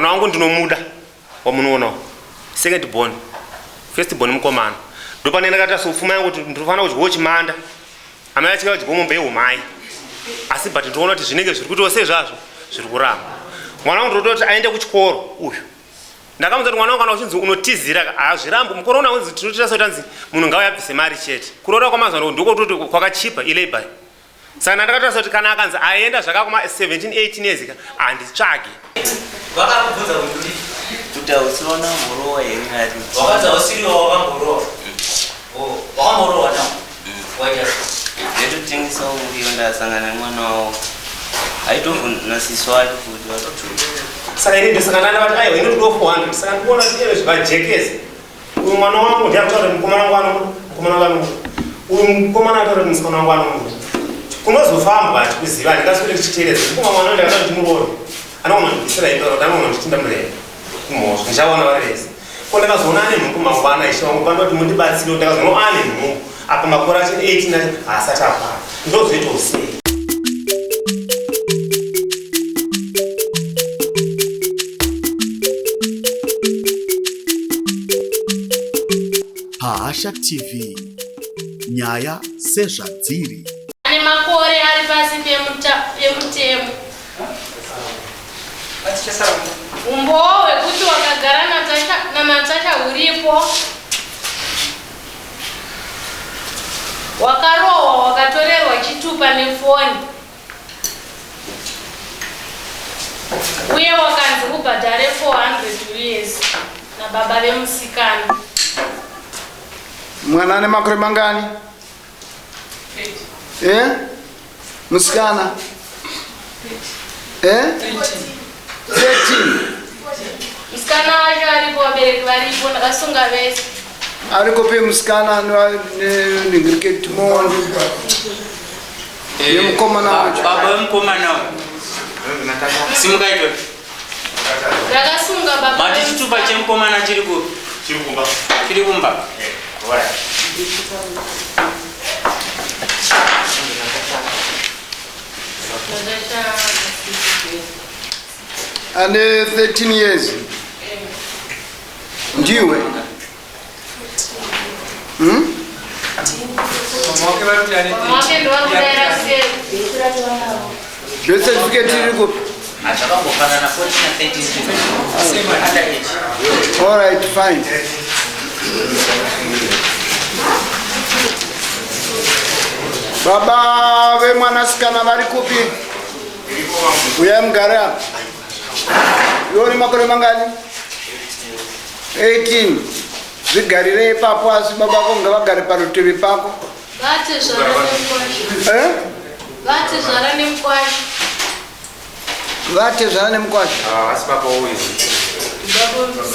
Mwana wangu ndinomuda wamunoona second born, first born mukomana. Ndopane ndakata sopfuma yangu kuti ndinofanira kudyawo chimanda. Amai vachika vadyawo mombe yehumai. Asi but ndinoona kuti zvinenge zviri kuitawo sezvazvo zviri kuramba. Mwana wangu ndinotoda kuti aende kuchikoro uyu. Ndakamuudza kuti mwana wangu kana uchinzi unotizira hazvirambi mukore uno unzi tinotoita sotanzi munhu ngauye abvise mari chete. Kuroora kwamazuva ano ndiko kutoti kwakachipa ilabor. Saka ndakatarisa kuti kana akanzi aenda zvakakuma 17 18 years ka handitsvage. Vakakubvunza kuti uri kuti hausiwa namborowa here ngati wakanzi hausiriwa wakamborowa. Oh, wakamborowa now. Waita sei? Ndaitotengesa muriwo ndakasangana nemwana wavo aitovhuna sisi wake futi Saka ini ndosaka ndanda vati aiwa inotodawo 400 saka ndikuona kuti iye zvivajekese. Uyu mwana wangu ndiye akutaura kuti mukomana wangu anomuda, mukomana wangu anomuda. Uyu mukomana akutaura kuti musikana wangu anomuda. Kunozofambwa hatikuziva, handingaswere ndichiteereza. Ndikuma mwana wangu ndakada kuti muroore. Anogona kundibvisira imba kana kuti anogona kunditi ndamureva kumhosva. Ndichaona vari vese. Ko ndakazoona ane nhumbu mangwana ishe wangu pano kuti mundibatsire ndakazoona ane nhumbu. Apa makore acho 18 acho haasati akwana. Ndozoitawo sei? Pahasha TV, nyaya sezvadziri. Ane makore ari pasi pemutemo. Umbowo hwekuti wakagara naNatasha huripo. Wakarohwa wakatorerwa chitupa nefoni uye wakanzi ubhadhare 400 us nababa vemusikana. Mwana ane makore mangani? Eh? Musikana? Eh? 13. Musikana wacho aripo, vabereki varipo, ndakasunga vese. Ari kupi musikana nenhingirike timoni? Yemukomana wacho. Baba vemukomana uyu. Simuka itwe. Ndakasunga baba. Mati chitupa chemukomana chiri kupi? Chiri kumba. Chiri kumba. Alright. Ane 13 years. Ndiwe. Hmm? Birth certificate iri kupi? Zvakangofanana 14 na 13 same under age. All right, fine. Baba vemwanasikana vari kupi? Uyai mugare apa. Iwe une makore mangani? 18. Zvigarire ipapo asi baba vako ngavagare parutivi pako. Vatezvara Eh? Vatezvara nemukwasha. Vatezvara nemukwasha. Ah, asi baba uyu.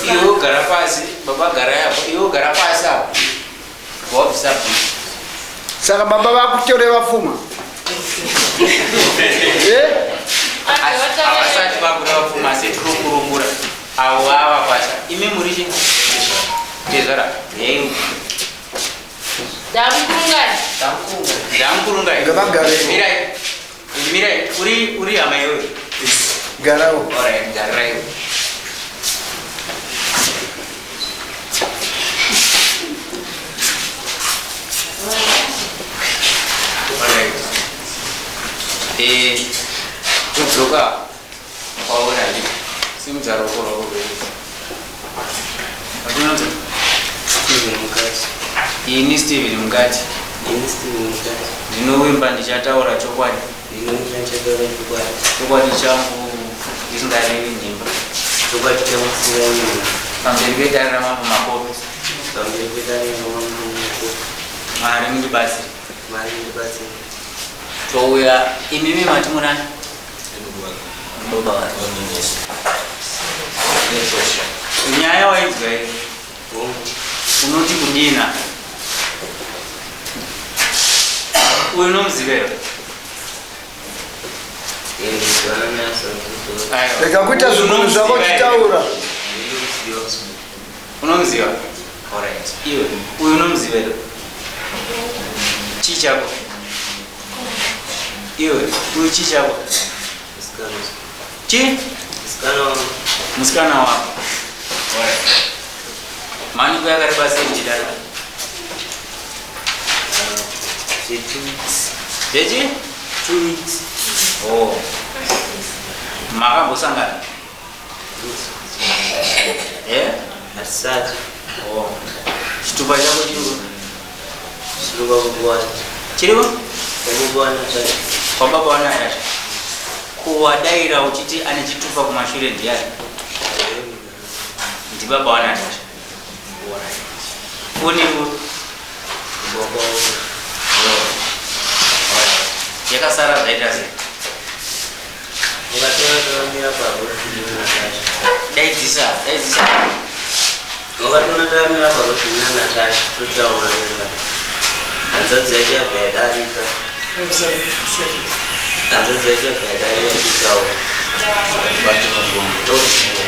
Iwe gara pasi, baba gara apo, iwe gara pasi apo. Wabvisa bvisa. Saka baba vakutoreva pfuma. Eh? Havasati vakureva pfuma asi tiri kukurukura. Avo vava kwasha. Imi muri chi? Tezvara. Hey. Ndamukurungai. Ndamukurungai. Ngavagare. Mirai. Mirai, uri uri hama iwe. Garawo. Alright, garai. Alright. Eh, kudzoka kwauri handiti simudza ruoko rwako rwerudyi. Akunonzi Steven Mukati. Ini Steven Mukati. Ini Steven Mukati. Ndinovimba ndichataura chokwadi. Ndinovimba ndichataura chokwadi. Chokwadi changu ndisingarevi nhimba. Chokwadi changu ndisingarevi nhimba. Pamberi pedare ramambo Makope. Pamberi pedare ramambo Makope. Mwari mundibatsire. Mwari mundibatsire. Touya imimi mati munani? Nyaya wainzwa here? Unoti kudina? Uyu unomuziva here? Rega kuita zvinhu zvako uchitaura. Unomuziva? Alright. Iwe, uyu unomuziva here? Chii chako? Iwe, uyu chii chako? Chii? Musikana wako. Alright. Mani yakareba sei muchidarika? 2 weeks. Zvechi? 2 weeks. Oh. Makambosangana? Eh? Hatisati. Oh. Chitupa chako chiri? Chiri kwababa. Chiripo? Kwababa Natasha. Kwababa waNatasha. Kuwadaira uchiti ane chitupa kumashure ndiani? Ndibaba waNatasha. Alright. Foni iripo? Baba. Alright. Yakasara zvaita sei? Mukatora takamira parodi naNatasha. Daidzisa, daidzisa. Mukatora takamira parodi naNatasha totaura nega. Hanzvadzi yacho yabva yadarika. Hanzvadzi yacho yabva yadarika totaura.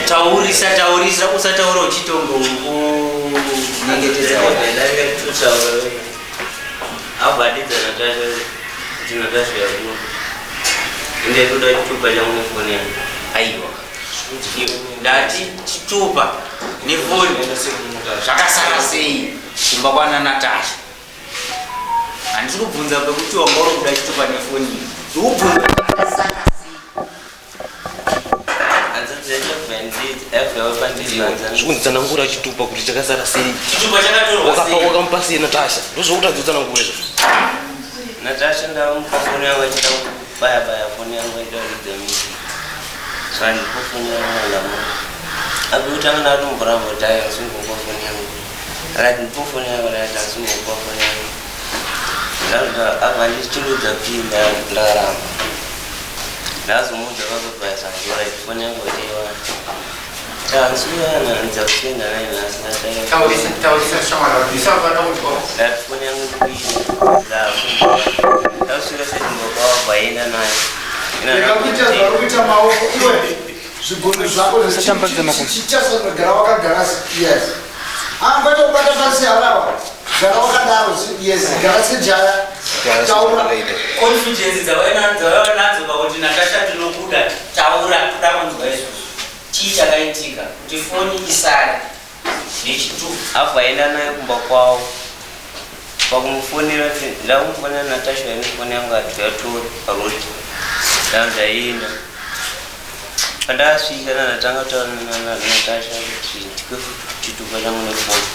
Taurisa, taurisa, usataura uchitongo kunyengetedza. Yabva yadarika totaura vega. Abva adidza Natasha kuti Natasha yakuno. Ende toda chitupa changu nefoni yangu. Aiwa, ndati chitupa nefoni zvakasara sei kumba kwana Natasha? Handisi kubvunza pekuti wanga uri kuda chitupa nefoni, ndikubvunza zvakasara sei. Hanzvadzi yacho yabva yabva. Zvikunzi tsanangura chitupa kuti chakasara sei. Chitupa chakatorwa Wakapa sei? wakamupa sei Natasha? Ndozvokuti adzotsanangura izvo. Natasha ndamupa foni yangu achida kubaya baya foni yangu achida kuridza music. Saka ndipo foni yangu ndamupa. Apo kutanga ndatomboramba kuti ayi asingopa foni yangu. Akati ndipo foni yangu, ndakati asingopa foni yangu. Ndabva abva ndichindudza pin, ndakaramba. Ndazomuudza vakabva sanzora foni yangu wataiwana. Tanzuyana ndzakuenda naye nhasi. Taurisa, taurisa shamwari, usavana kudya. Ndati foni yangu ndikuida. Ndasvika sechimboka wabva nayo. Rega kuita zvauri kuita maoko iwe, zvigunwe zvako chichasonogara wakagara. Yes, kwete kubata pasi harawa, gara wakadaro. Yes, gara sejaya, taura. Confidence dzavaiva nadzo pakuti Natasha tinokuda, taura, toda kunzwa izvozvo. Chii chakaitika kuti foni isare nechitupa? Abva aenda naye kumba kwavo. Pakumufonera, ndakumufonera Natasha ine foni yangu, ati yatori parodi. Ndaienda, pandasvika ndatanga kutaura naNatasha kuti ndipe chitupa changu nefoni.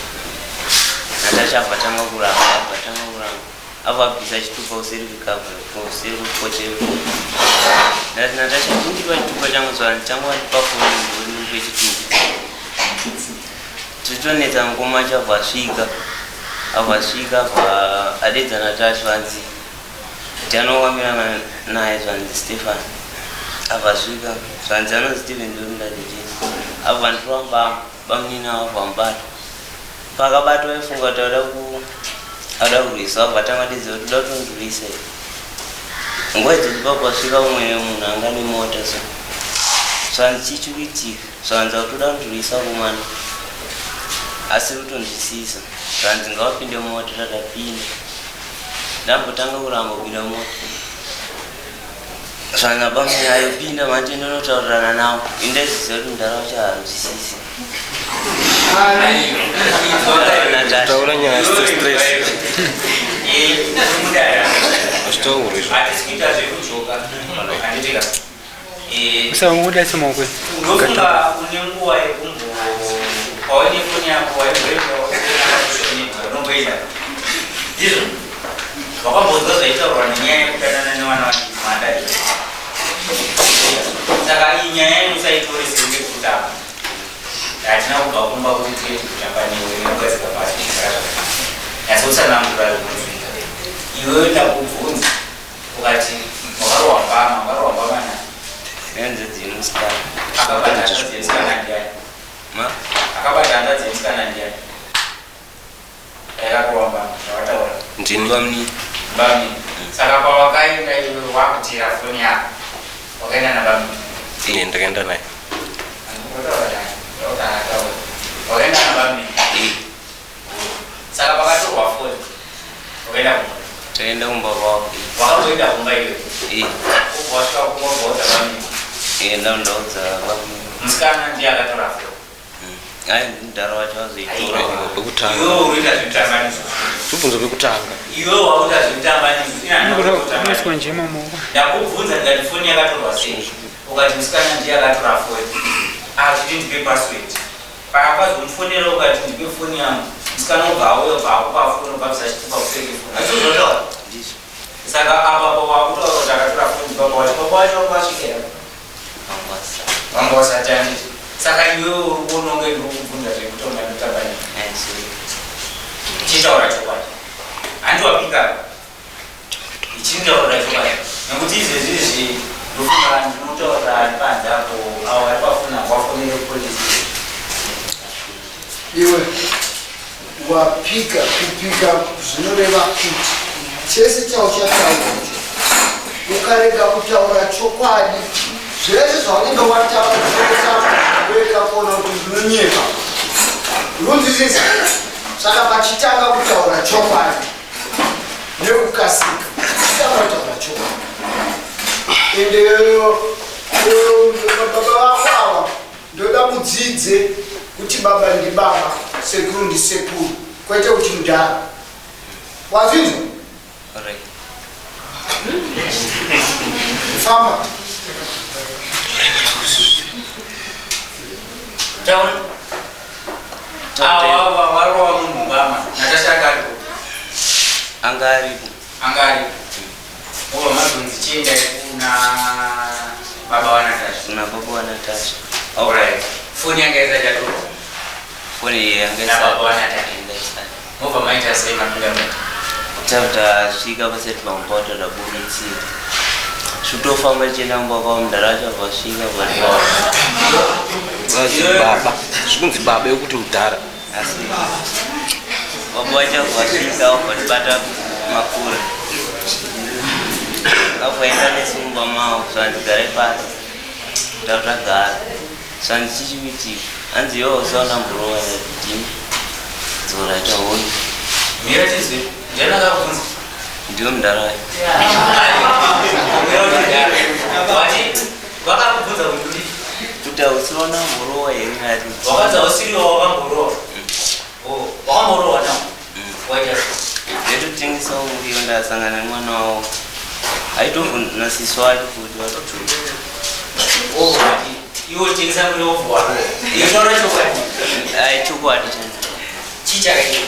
Natasha abva tanga kuramba, abva tanga kuramba, abva abvisa chitupa usiri kukabva usiri kupoche. Ndati Natasha kundipa chitupa changu, zvanzi changu wandipa foni, ndipe chitupa. Titonetsa, mukoma acho abva asvika, abva asvika, abva adedza Natasha, vanzi ndianowamira naye, zvanzi Stefan. Abva asvika, zvanzi anonzi Steven ndorindati. Abva ndiramba, bamunini avo abva mubata. Pakabatwa aifunga kuti auda kurwisa, abva tanga dedza kuti uda kutondirwisa. Nguva idzodzo pakwasvika umwe munhu anga nemota, so zvanzi chii chiri kuitika? Zvanzi autoda kundirwisa komana asiri kutonzwisisa. Zvanzi ngavapinde mota, tatapinda. Ndambotanga kuramba kupinda mota, zvanzi abamwe ayopinda manje ndonotaurirana navo. Indaiziziva kuti mudhara wacho haanzwisisi. Taura nyaya, stress. Hazvitaurwi izvo. Hatisi kuita zvekujoka, handitika? Usangoda semaoko. Unofunga une nguva yekumbo paune foni yako waimboenda unomboenda, ndizvo wakambonzwa zvaitaurwa nenyaya yekudanana nevana vachimanda. Saka iyi nyaya inosaitori senge kutamba. Hatina kubva kumba kuti tiende kutamba newe. Nekugadzika pasi kugara zvakanaka, nyatsotsanangura zvinozvika. Iwewe ndakubvunza ukati wakarohwa mbama. Wakarohwa mbama nani? Hanzvadzi yemusikana. Akabata hanzvadzi yemusikana ndiani? Ma. Akabata hanzvadzi yemusikana ndiani yakarohwa mbama zvawataura? Ndini. Bamni. Bami. Saka pawakaenda iwe wakutira foni yako, wakaenda nabami? Iye, ndakaenda naye. Wakaenda nabami? Saka pakatorwa foni wakaenda kumba? Taenda kumba kwavo. Wakamboenda kumba iwe? Eh. Ubva wasvika kumba, ubva waudza bami? Eh, ndaudza bamni. Musikana ndiye akatora. Ai, mudhara wacho azoitora. Pekutanga. Iwe uri kuita zvekutamba nesu. Tubvunzo pekutanga. Iwe wakuita zvekutamba nesu. Unoiswa njema mumaoko. Ndakubvunza ndikati foni yakatorwa sei, ukati musikana ndiye akatora foni, achiti ndipe password. Paakazomufonera ukati ndipe foni yangu, musikana ubva auya, ubva akupa foni, ubva abvisa chitupa kupfeke foni. Achizvotaura Ndizvo. Saka apa pawaakutaura kuti akatora foni, baba wacho, baba wacho wanga wasvika here? Vanga vasati. Vanga vasati, handiti? Saka iwewe uri kuona unge ndiri kukubvunza zvekutonga ndotamba nei? Ai, sorry. Chitaura chokwadi, handi wapika? Ichitaura chokwadi, nekuti izvezvi izvi ndofunga ndinotaura ari panze apo, avo vari pafoni hangafonere polisi. Iwe wapika. Kupika zvinoreva kuti chese chauchataura, ukarega kutaura chokwadi, zvese zvaunenge wataura wega kuona kuti ndinonyepa. Runzwisisa? Saka pachitanga kutaura chokwadi nekukasika. Chitanga kutaura chokwadi. Ende baba vako ava, ndoda mudzidze kuti baba ndibaba, sekuru ndisekuru, kwete kuti mudhara. Wazvinzwa? Alright. Famba. Taura. Awa warova munhu mbama, Natasha anga aripo? Anga aripo. Anga aripo. Ova mazonzi chiendai kuna baba waNatasha. Kuna baba waNatasha. Alright, foni yanga isati yatorwa? Foni yanga nababa waNatasha? Yanga isati. Mobva maita sei mapinda mota? Tasvika paseti pamupata, taburitsira, zvitofamba tichienda mumba kwavo, mudhara wacho abva asvika. Vazi baba, zvikunzi baba yekuti mudhara. Asi baba vacho abva asvika, vabva tibata makura, abva nesu mumba mavo. Zvanzi garai pasi. Tatagara. Zvanzi chichikuitika? Hanzi iwe usaona mburowa yadini dzora taoni. Mira tizwe, ndiani akabvunza? Ndiwe mudhara wacho. Mira kuti mudhara wati vakakubvunza kuti Kuti hausiona mburowa here ngati. Wakanzi hausiriwo wakamborowa? Oh, wakamborowa nawo? Waita sei? Ndetotengesawo muriwo, ndasangana nemwana wavo aitovhuna sisi wacho futi vatotu. Oh, wati iwe uchitengesa muriwo wobva warowa? Iwe taura chokwadi. Ai, chokwadi chani. Chii chakaitika?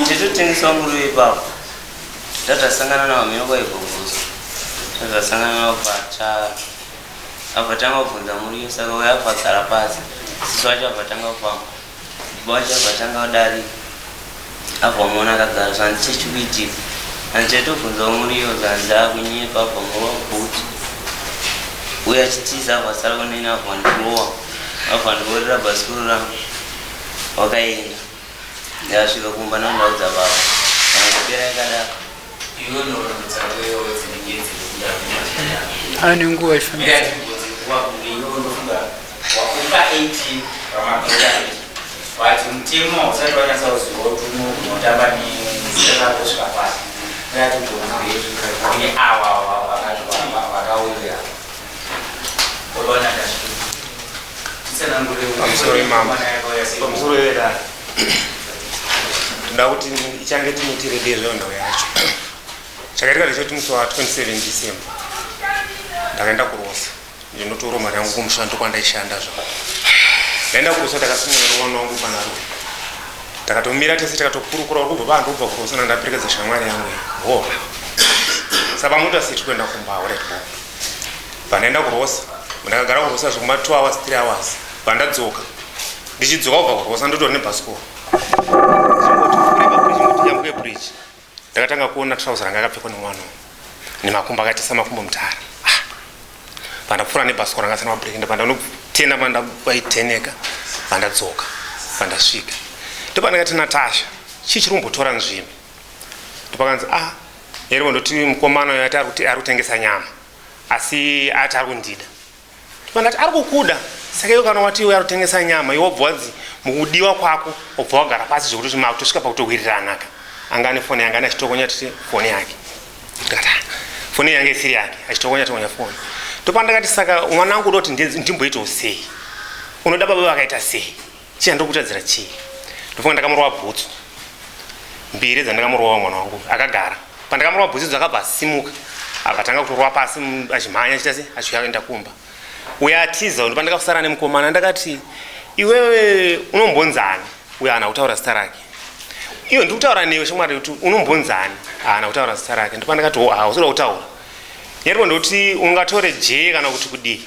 Tetotengesawo muriwo ipapo, tatasangana navo mhino kwaibvongozo, tatasangana navo patsva, abva tanga kubvunza muriwo. Saka uyo abva agara pasi, sisi wacho abva tanga kufamba, baba wacho abva tanga kudarika, abva muona akagara. Zvanzi chechikuitika? Hanzi chaitobvunzawo muriwo. Zvanzi akunyepa. Abva murova bhuti uyo achitiza, abva asara kuneni, abva ndirowa, abva ndivorera bhasikoro rangu, wakaenda. Ndakasvika kumba, nandaudza baba, angopera yakadaro. Iwe nhoroondo dzako iwewe dzinenge dziri kuda. Ane nguva ifamba. Mira timbodzi kuva kunge iwewe ndofunga wakupa 18 pamakore, but mutemo hausati wanyatsa kuziva kuti unotamba nezita rako kusvika pasi. Mira timbonzwe kune ava vakawira, baba Natasha, titsanangure. Pamusoro imama. Mwana yakauya sei? Pamusoro yedare, ndoda kuti ichange tinitiredezvewo nhau yacho. Chakaitika ndechekuti musi wa27 December ndakaenda kurosa, ndinotora mari yangu kumushando kwandaishanda zvako. Ndaenda kurosa, takasimuna nomwana wangu panarume, takatomira tese, takatokurukura uri kubva paandobva kurosa, nandaperekedza shamwari yangu iyi ho. Saka pamota siti kuenda kumba, alright bo. Pandaenda kurosa, ndakagara kurosa zvekuma 2 hours, 3 hours. Pandadzoka, ndichidzoka kubva kurosa, ndotori nebhasikoro, chingoti yambuke bridge, ndakatanga kuona trouser ranga akapfekwa nemwana uyu nemakumbo akaita samakumbo mutara. Ah, pandapfuura nebhasikoro ranga asina mabhureki, pandanotenda pandaiteneka, pandadzoka, pandasvika, ndopandakati, "Natasha, chii chiri kumbotora nzvimbo?" Ndopakanzi, "Ah, here." Ndoti mukomana uyo ati ari kutengesa nyama, asi ati ari kundida. Ndati, "Ari kukuda?" Saka iwe kana wati iwe ari kutengesa nyama, iwe wobva wanzi mukudiwa kwako, wobva wagara pasi zvekuti makutosvika pakutowirirana. Anga ane foni yanga ane achitokonya titi foni yake. Ndikati, "Ah, foni yange isiri yake," achitokonya tokonya foni. Ndopandakati, "Saka mwanangu, uda kuti ndimboitawo sei? Unoda baba vakaita sei?" Chii chandiri kutadzira chii? Ndofunga ndakamurova bhutsu mbiri dzandakamurova mwana wangu akagara. Pandakamurova bhutsu idzo akabva asimuka akatanga kutorova pasi achimhanya achiita se achienda kumba. Uyo atiza uyu ndopandakasara nemukomana ndakati iwewe unombonzani? Uyo haana kutaura zita rake. Iwe ndiri kutaura newe shamwari kuti unombonzani? Haana kutaura zita rake. Ndopandakati oh hausi kuda kutaura. Nyariko ndokuti ungatore jee kana kuti kudii?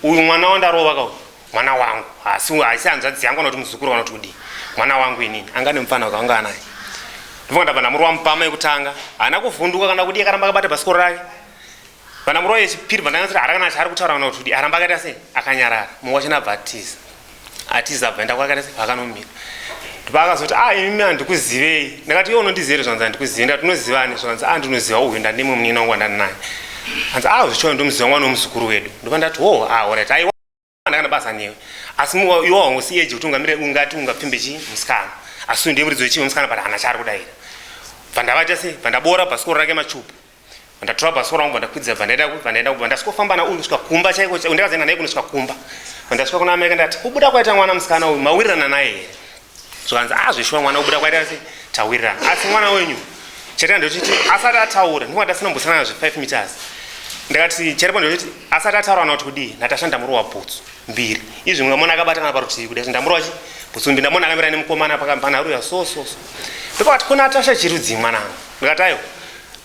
Uyu mwana wandarova ka uyu mwana wangu haasi haisi hanzvadzi yangu kana kuti muzukuru kana kuti kudii mwana wangu inini anga nemupfana wakanga anaye ndobva ndabva ndamurova mupama yekutanga haana kuvhunduka kana kudii akaramba akabata bhasikoro rake vandamurova yechipiri bva ndanga haana kana chaari kutaura kana kuti kudii aramba akaita sei akanyarara mumwe wachona abva atiza atiza abva enda kwakaita sei akanomira ndopakazoti ah imimi handikuzivei ndakati iwe unondiziva here zvanzi handikuzivi ndakati unozivani zvanzi ah ndinoziva uyu ndandimwe munin'ina wangu wandani naye hanzi ah zvichiwa ndomuziva mwana womuzukuru wedu ndopa ndati oh ah alright aiwa ndakana basa newe asi iwe wangu si age kuti ungamire ungati ungapfimbe chi musikana asi uyu ndiye muridzi wechiwe musikana but haana chaari kudaira bva ndavaita sei bva ndabora bhasikoro rake machupu bva ndatora bhasikoro rangu bva ndakwidza bva ndaenda bva ndaenda bva ndasvikofamba nauyu kusvika kumba chaiko ndakazoenda naye kunosvika kumba bva ndasvika kuna amai ndati kubuda kwaita mwana musikana uyu mawirirana naye here zvikanzi ah zveshuwa mwana kubuda kwaita sei tawirirana asi mwana wenyu chaita ndochiti asati ataura ndinga ndasina kumbosangana zve 5 meters ndakati charipo ndochiti asati ataura kana kuti kudii natasha ndamurowa bhutsu mbiri izvi mungamona akabata kana parutivi kudai ndamurowa chi bhutsu mbiri ndamona akamira nemukomana panaruya so so so ndopakati kuna Natasha chirudzii mwanangu ndikati aiwa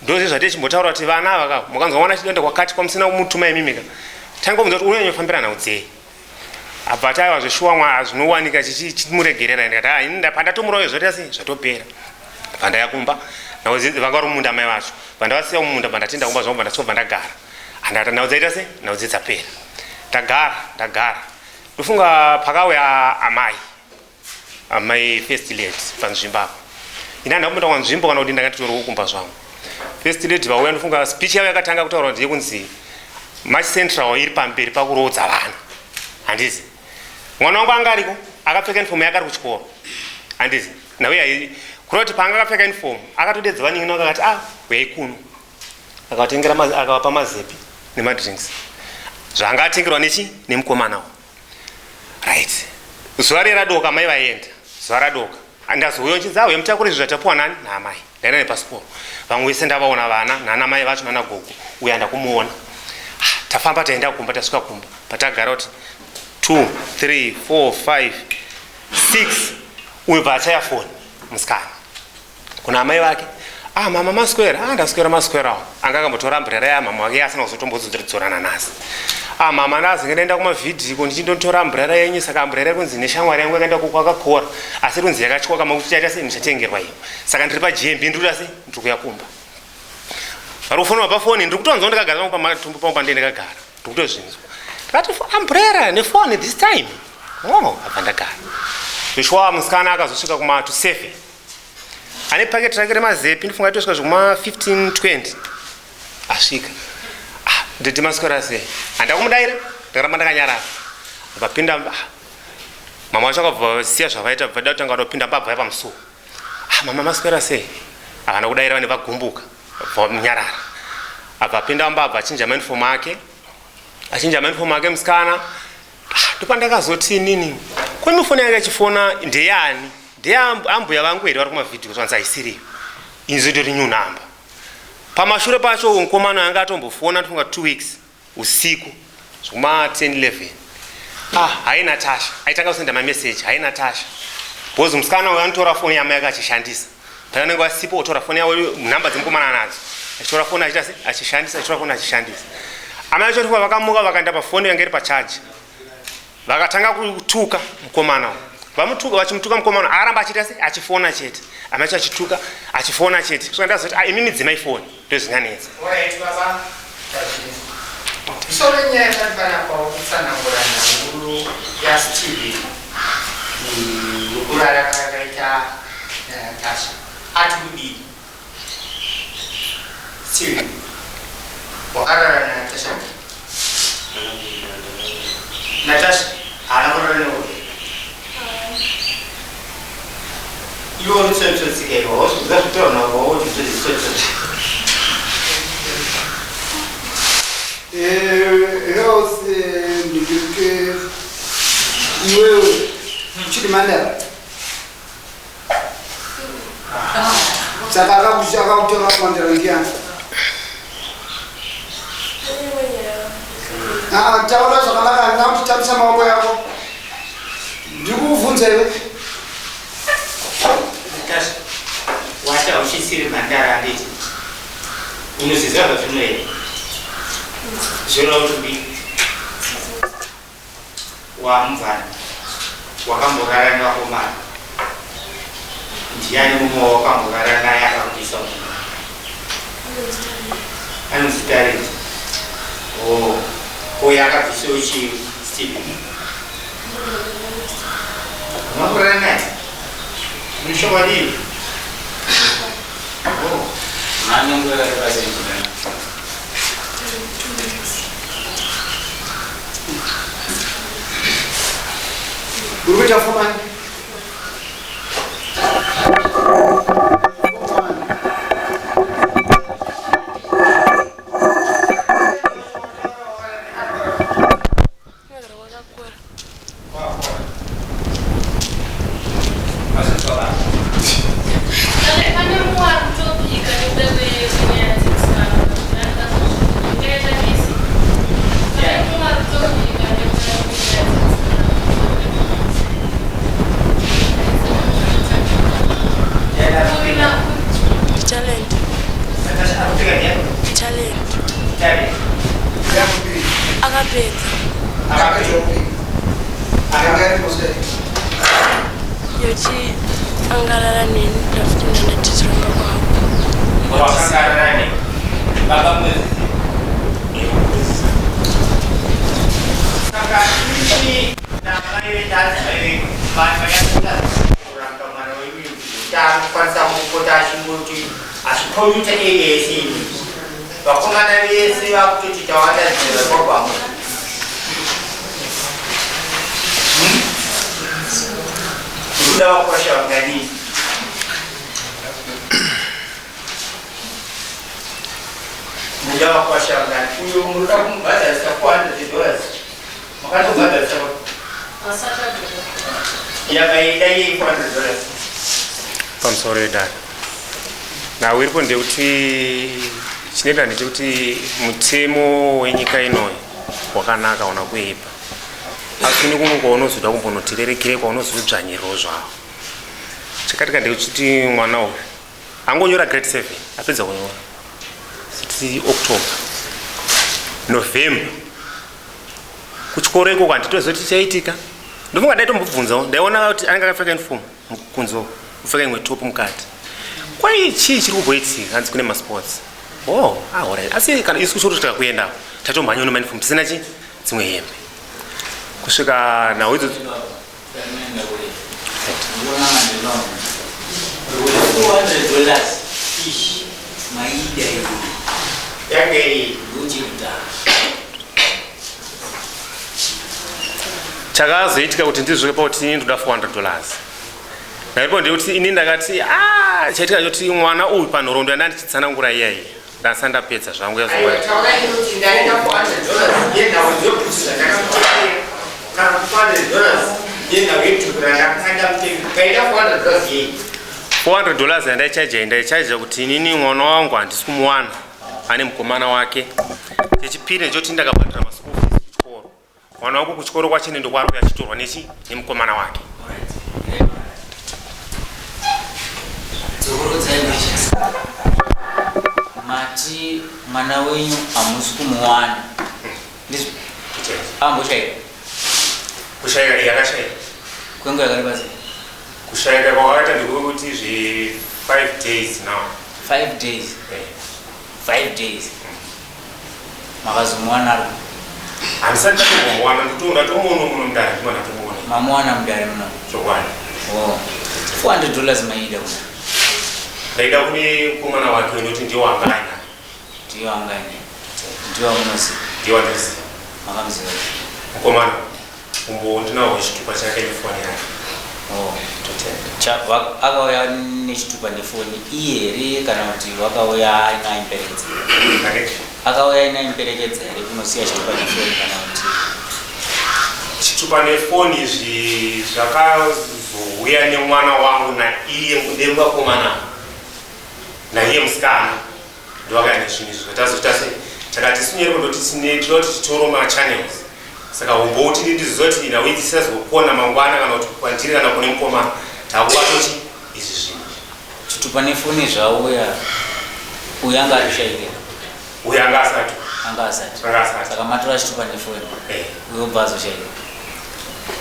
ndozve zvatei chimbotaura kuti vana ava ka mukanzwa mwana achidonda kwakati kwamusina kumutuma imimi ka tangomudza kuti unonyanyofambira nhau dzei abva ati aiwa zveshuwa mwa zvinowanika chichimuregerera ndikati ah ini pandatomurova zvoita sei zvatopera pandaya kumba vanga vari mumunda mai vacho pandavasiya mumunda pandatenda kumba zvangu pandasvika ndagara andati nhau dzaita sei nhau dzedzapera ndagara ndagara ndofunga pakauya amai amai first lady panzvimbo apa ini handina kumboita kwanzvimbo kana kuti ndakatitorwa kumba zvangu first lady vauya ndofunga speech yavo yakatanga kutaura kuti yekunzi Mash Central iri pamberi pakuroodza vana handizi mwana wangu anga ariko akapfeka uniform yake ari kuchikoro handizi nauya kureva kuti paanga akapfeka uniform akatodedza vanin'ina vakati ah uyai kuno akatengera akavapa mazepi nemadrinks zvaanga atengerwa nechi nemukomana uyu right zuva riye radoka mai vaenda zuva radoka ndazouya uchinzi auya mutakure izvi zvatapuwa nani naamai ndaenda nepasikoro vamwe vese ndavaona vana nana mai vacho nana gogo uya ndakumuona ah, tafamba taenda kumba tasvika kumba patagara kuti 2 3 4 5 6 uyo bva achaya foni musikana kuna amai vake ah mama maswera ah ndaswera maswerawo anga akambotora ambrera yamama wake asina kuzotombodzodzorana nasi ah mama ndazenge ndaenda kumavhidhiko ndichindotora ambrera yenyu saka ambrera yekunzi neshamwari yangu yakaenda kwakakora asi kunzi yakatyoka makuti chaita sei muchatengerwa iyo saka ndiri pajembi ndiri kuda sei ndiri kuya kumba vari kufonwa pafoni ndiri kutonzwa ndakagara pamatumbu pangu pandii ndakagara ndiri kutozvinzwa ndakati umbrella nefoni this time oh abva ndagara zveshuwa musikana akazosvika kuma to 7 ane paketi rake remazepi ndifunga atosvika zvekuma 15 20 asvika ah, nditi maswera sei handakumudaira ndakaramba ndakanyarara vapinda ah, mama vacho akabva siya zvavaita bva da kutanga vatopinda mbabva yapamusuwo ah, mama maswera sei havana kudaira vane vagumbuka vanyarara abva apinda mbabva achinja mauniform ake achinja mauniform ake musikana ah, ndopandakazoti nini kwemifoni yanga ichifona ndeyani ndeambuya vangu here vari kumavhidhiyo zvanzi haisiriyo inzi tori new number pamashure pacho mukomana anga atombofona ndofunga 2 weeks usiku zvekuma 10 11 ah hai natasha aitanga kusenda mameseji hai natasha because musikana uyo anotora foni yamai yake achishandisa paanenge vasipo otora foni yavo nhamba dzemukomana anadzo achitora foni achiita se achishandisa achitora foni achishandisa amai vacho ndofunga vakamuka vakaenda pafoni yanga iri pachaji vakatanga kutuka mukomana uyu vamutuka vachimutuka mukomana aramba achiita se achifona chete amai acho achituka achifona chete kusvika ndazoti ah imimi dzimai foni ndozvinganetsa Alright, baba. Musoro wenyaya tari panapa kutsanangura nhau yaSteven yokurara kwakaita Natasha. Ati kudii? Steven, wakarara naNatasha? Natasha haana kurara newe. Iwe uri tsotsotsika iwe, wauziva zvitaura navo wauti tsotsotsika. Health ndikeke iwewe Uchiri mhandara? Saka akakutora kumhandara ndiani? Ah, taura zvakanaka, handina kuti tambisa maoko yako. Ndikuvhunza iwe. Natasha, wati hauchisiri mhandara handiti? Unozviziva zvazvinoreva? Zvoreva kuti kudii? Wamubvana wakamborara nevakomana ndiani mumwe wawakamborara naye akakubvisa mumwe? Anonzi Talent. Oh, ko yakabvisawo chii Steven? Unomborara naye? Unochokwadi? Oh. Mane nguva yakareba sei kudai? Uri kuita fomani? Pane mumwe ari kutobika nekuda kwenyaya dzemusikana. Ndingaita busy. Pane mumwe ari kutobika nekuda kwenyaya dzemusikana. Talent. Talent. Akapedza. Yoti angarara neni ndafuti ndandatiziramba kwavo. Wakangarara neni. Baba mwezi. Saka ini namai vedu mai kuranga mwana wenyu takukwanisa kupota achingoti achipoluta ese vakomana vese vakutoti tawanda zvinhu kwakwamwe. Kuda vakwasha vangadii? Muda vakwasha vangani? Uyo munoda kumubhadharisa 400 dollars. Makatobhadharisa yakaenda iye 400 dollars. Pamusoro yedare, nhau iripo ndeyekuti chinoita ndechekuti mutemo wenyika inoyi wakanaka una kuipa, asi kune kumwe kwaunozoda kumbonotererekere kwaunozodzvanyiriro zvavo. Chakatika ndechekuti mwana uyu angonyora grade 7, apedza kunyora siti October, November, kuchikoro ikoko handitozoti chaitika. Ndofunga ndaitombobvunzawo, ndaiona kuti anenge akapfeka uniform kunze, kupfeka imwe top mukati. Kwai chii chiri kumboitika? Hanzi kune masports. Oh, ah, alright. Asi kana isu kuchikoro tikakuenda tatomhanya nemauniform, tisina chi dzimwe hembe kusvika nhau idzo. Ndinoenda kure. Ndinoona manje no. 200 dollars. Ish. Maida iyo. Yange iyi ndochikuta. Chakazoitika kuti ndizvike pakuti ndoda 400 dollars naipo ndekuti ini ndakati a chaitika choti mwana uyu panhoroondo yanda ndichitsanangura iyayi ndasati ndapedza zvangu. Aiwa, Yazowa taurai kuti ndaenda 400 dollars yenhau dzebhutsu zvandakamutenga, kana 400 dollars yenhau yedhuku randakanga ndamutenga. Kaida 400 dollars yei? 400 dollars yandaichaja, ndaichaja kuti inini mwana wangu handisi kumuwana, ane mukomana wake. Chechipiri ndechoti ndakabhadhara maschool fees kuchikoro, mwana wangu kuchikoro kwachene ndokwaari kuya achitorwa nechi nemukomana wake. Dzokorodzai mbicha. Mati mwana wenyu hamusi kumuwana. Ndizvo? Amboshaika. Kushayika yakashayika. Kwenguva yakareba sei? Kushayika kwakaita ndekuti zve 5 days now. 5 days. 5 days. Makazomuwana ari? Handisati ndatombomuwana, ndatomuona muno mudare, ndima ndatomuona. Mamuwana mudare muno. Chokwadi. Oh. 400 dollars maida kuna. Ndaida kune mukomana wake nekuti ndiwo anga ainaye. Ndiyo anga ainaye. Ndiyo amunoziva. Ndiwo andinoziva. Makamuziva. Mukomana umbo ndinawo chitupa chake nefoni yake. Oh. Totenda. Akauya nechitupa nefoni iye here, kana kuti wakauya aina imperekedza? Ake. Akauya aina imperekedza here kunosiya chitupa nefoni, kana kuti? Chitupa nefoni izvi zvakazouya nemwana wangu naiye nevakomana naiye musikana ndovakaya nezvinhu izvi zvatazoita sei takati sinyere kundoti tine tinoda kuti titoro machannels saka umbo tini ndizoti nhau idzi tisazokona mangwana kana kuti kwandiri kana kune mukomana takuvatoti izvi zvinhu Chitupa nefoni zvauya uyu anga atoshaikira. Uyu anga asati. Anga asati. Anga asati. Saka matora chitupa nefoni. Eh. Uyo obva azoshaika.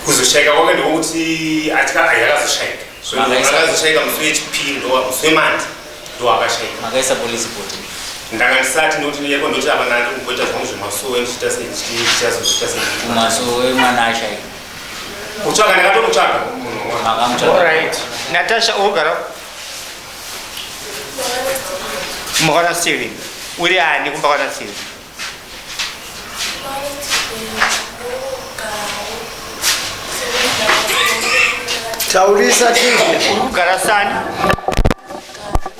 Kuzoshaika kwake ndokuti atya akazoshaika. So akazoshaika musi wechipiri ndo musi wemandi ndo akashaika. Makaisa police report. Ndanga ndisati ndokuti yeko ndoti apa ndanga ndikuita zvangu zvemasowe ndichiita sei ndichiita sei. Kumasowe mwana ashaika. Kutsvaga ndakatomutsvaga munhu Makamutsvaga. Alright. Natasha ugara kumba kwana Steven. Uri ani kumba kwana Steven? Taurisa tizwe. Uri kugara sani?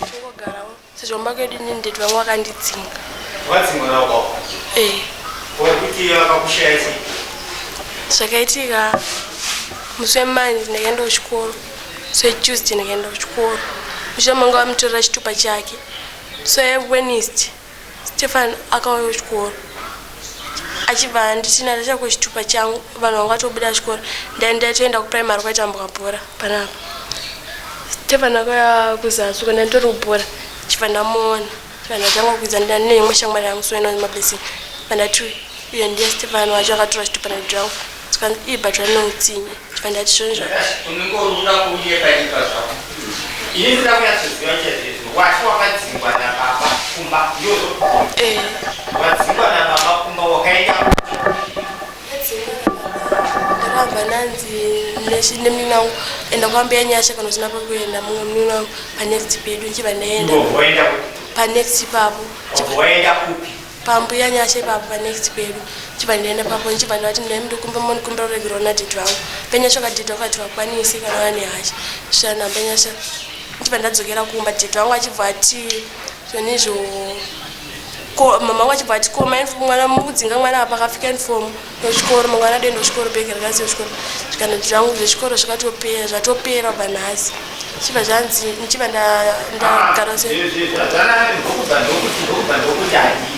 Ndingogarawo sezvo mba kwedu inini ndeti vamwe vakandidzinga. Wadzingwa nawo baba. Eh. Wekuti vakakushaya sei? Zvakaitika musi weMonday ndakaenda kuchikoro. So Tuesday ndakaenda kuchikoro. Mushure manga vamutorera chitupa chake. So Wednesday Stefan akauya kuchikoro. Achibva anditi Natasha ko chitupa changu vanhu vanga vatobuda chikoro. Ndaitoenda kuprimary kwaitambwa bhora panapa. Stefan akauya kuzasi uko ndaitori kubhora. Chibva ndamuona. Chibva ndatanga kukwidza ndine imwe shamwari yangu so inonzi Mablessing. Chibva ndati uyo ndiye Stefan wacho akatora chitupa nadaddy vangu. Zvikanzi ii but vane utsinye. Chibva ndati zvonizvo. Unenge uri kuda kuuye panyika zvako. Ini ndoda kunyatsoziva chaizvo. Wati wakadzingwa nababa kumba ndizvo? Eh. Wadzingwa nababa kumba wakaenda Ndakabva ndanzi nemunun'una wangu enda kwambuya Nyasha kana usina pekuenda mumwe munun'una wangu panext pedu ndichibva ndaenda Waenda kupi? panext ipapo. Waenda kupi? Pambuya Nyasha ipapo panext pedu ndichibva ndaenda papo ndichibva ndavati ndaimndokumba monikumbira kuregerwa nadhedhi vangu. Mbuya Nyasha vakadhedhi vakati vakwanise kana vane hasha. Svikana nambuya Nyasha ndichibva ndadzokera kumba dhedhi vangu achibva ati zvonizvo ko mama vangu achibva ati ko mwana mukudzinga mwana apa akapfeka uniform yechikoro mangwana adoenda kuchikoro bhegi rakasiya kuchikoro zvikanzi dhedhi vangu zvechikoro zvakatopera zvatopera kubva nhasi chibva zvanzi ndichibva ndagara se Ndokubva ndokuti ndokubva ndokuti hadii.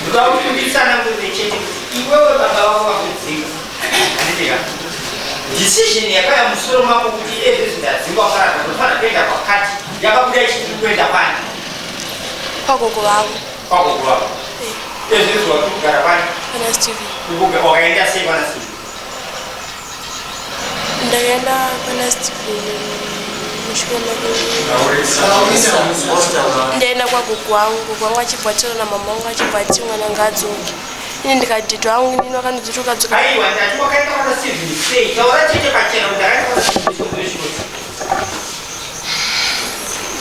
Ndoda kuti nditsanangurire chete kuti iwewe baba vako vakudzinga. Handiti ka? Decision yakauya musoro mako kuti ezvezvi ndadzingwa parapa ndofanira kuenda kwakati yakabuda ichiti kuenda kwani? Kwagogo vavo. Kwagogo vavo. Ezvezvi wati kugara kwani? Pana Steven. Wakaenda sei kwana Steven? Ndakaenda pana Steven mushure meku ndaenda kwagogo wangu gogo wangu achibva ataura namama wangu achibva ati mwana ngaadzoke ini ndikati dhedhi wangu inini vakandidzoti ukadzoka Aiwa ndati wakaenda kwana Steven sei? Taura chete pachena kuti ndakaenda kwana Steven sei.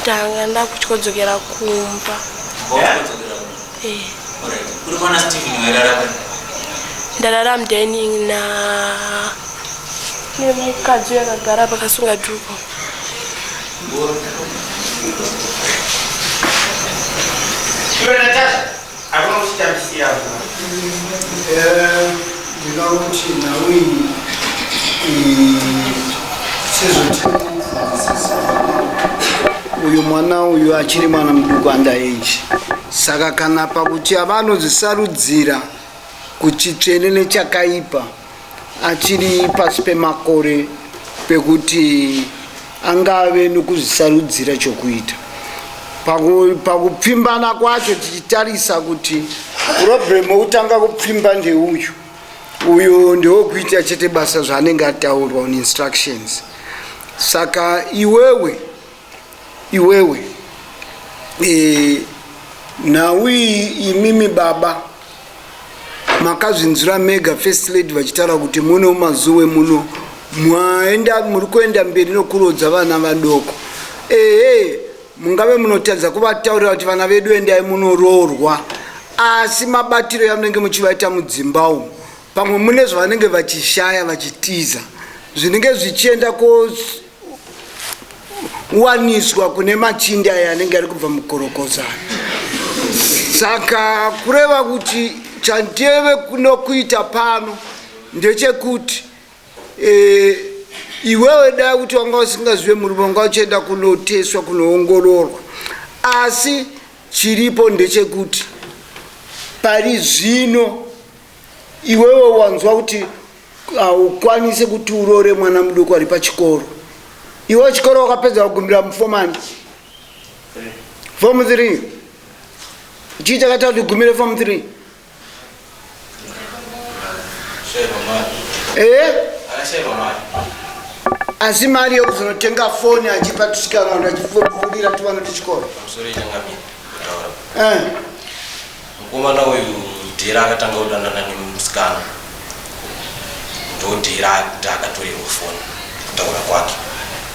Ndanga ndakutyodzokera kumba. Wakudzokera kumba. Eh. Alright. Uri kwana Steven wairara pai? Ndarara mudining na nemukadzi uyo akagara pakasunga dhuku. Iwe Natasha, hakuna kuchitambisira nguva. Ndingakuti nhau iyi sezvotinobvunzisisa uyu mwana uyu achiri mwana muduku under age saka kana pakuti avanozvisarudzira kuchitsvene nechakaipa achiri pasi pemakore pekuti angave nokuzvisarudzira chokuita pakupfimbana kwacho tichitarisa kuti problem wekutanga kupfimba ndeuyu uyu ndewekuita chete basa zvaanenge ataurwa on instructions saka iwewe iwewe e, nhau iyi imimi baba makazvinzwira mega first lady vachitaura kuti muno mumazuwe muno mwaenda muri kuenda mberi nokurodza vana vadoko ehe mungave munotadza kuvataurira kuti vana vedu endai munoroorwa asi mabatiro yamunenge muchivaita mudzimba umu pamwe mune zvavanenge vachishaya vachitiza zvinenge zvichienda kowaniswa kune machinda aya anenge ari kubva mukorokozana saka kureva kuti chandeve kunokuita pano ndechekuti e, iwewe dai kuti wanga usingazive murume wanga uchienda kunoteswa kunoongororwa asi chiripo ndechekuti pari zvino iwewe wanzwa kuti haukwanise kuti uroore mwana mudoko ari pachikoro iwe chikoro wakapedza kugumira mufomani fomu 3 chii chakaita kuti ugumire fomu 3 ee asi mari yekuzonotenga foni achipa tusikana vanhu achifurira tuvana tuchikoro eh. Mukomana uyu Dhera akatanga kudanana nemusikana ndodhera kuti akatorerwa foni kutaura kwake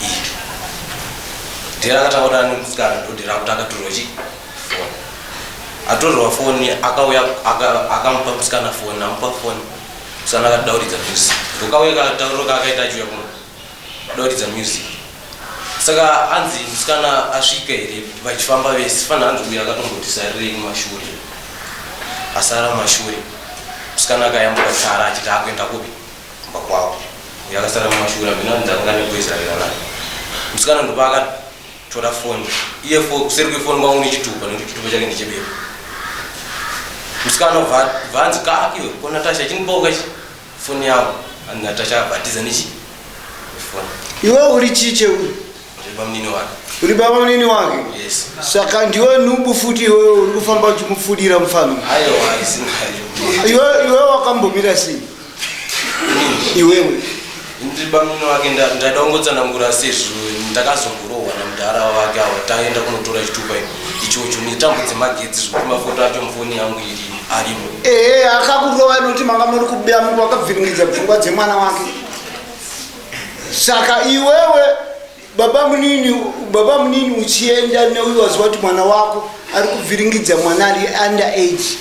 iyi Dhera akatanga kudanana nemusikana ndodhera kuti akatorerwa chi foni atorerwa foni akauya akamupa musikana foni amupa foni musikana akadauridza music ndokauya katauriro kaakaita achiuya kuno dauridza music Saka hanzi musikana asvika here vachifamba vese fana hanzi uyu akatomboti sarirei kumashure asara mumashure musikana akayambuka tsara achiti akuenda kupi kumba kwavo uyu akasara mumashure amene hanzi akanga nekuizarira naye musikana ndopa akatora foni iye kuseri kwefoni kwangu nechitupa nekuti chitupa chake ndechebepa musikana bvanzi kaakiwe ko natasha chindiboka chi foni yavo natasha abvatiza nechi Iwe uri chii cheuri? Ndiri bamunini wake. Uri baba munini wake? Yes. Saka ndiwe nhubu futi iwewe uri kufamba uchimufudira mufano. Aiwa, isina. Iwe iwe wakambomira sei? Iwewe. Ndiri bamunini wake ndada kungotsanangura sezvo ndakazongorohwa namudhara wake awa taenda kunotora chitupa ichocho netambo dzemagetsi zvekuti mafoto acho mufoni yangu iri arimo. Ehe, akakurova nekuti manga muri kubeya wakabviringidza pfungwa dzemwana wake. Saka iwewe baba munini baba munini uchienda neuyu waziva kuti mwana wako ari kuvhiringidza mwana ari under age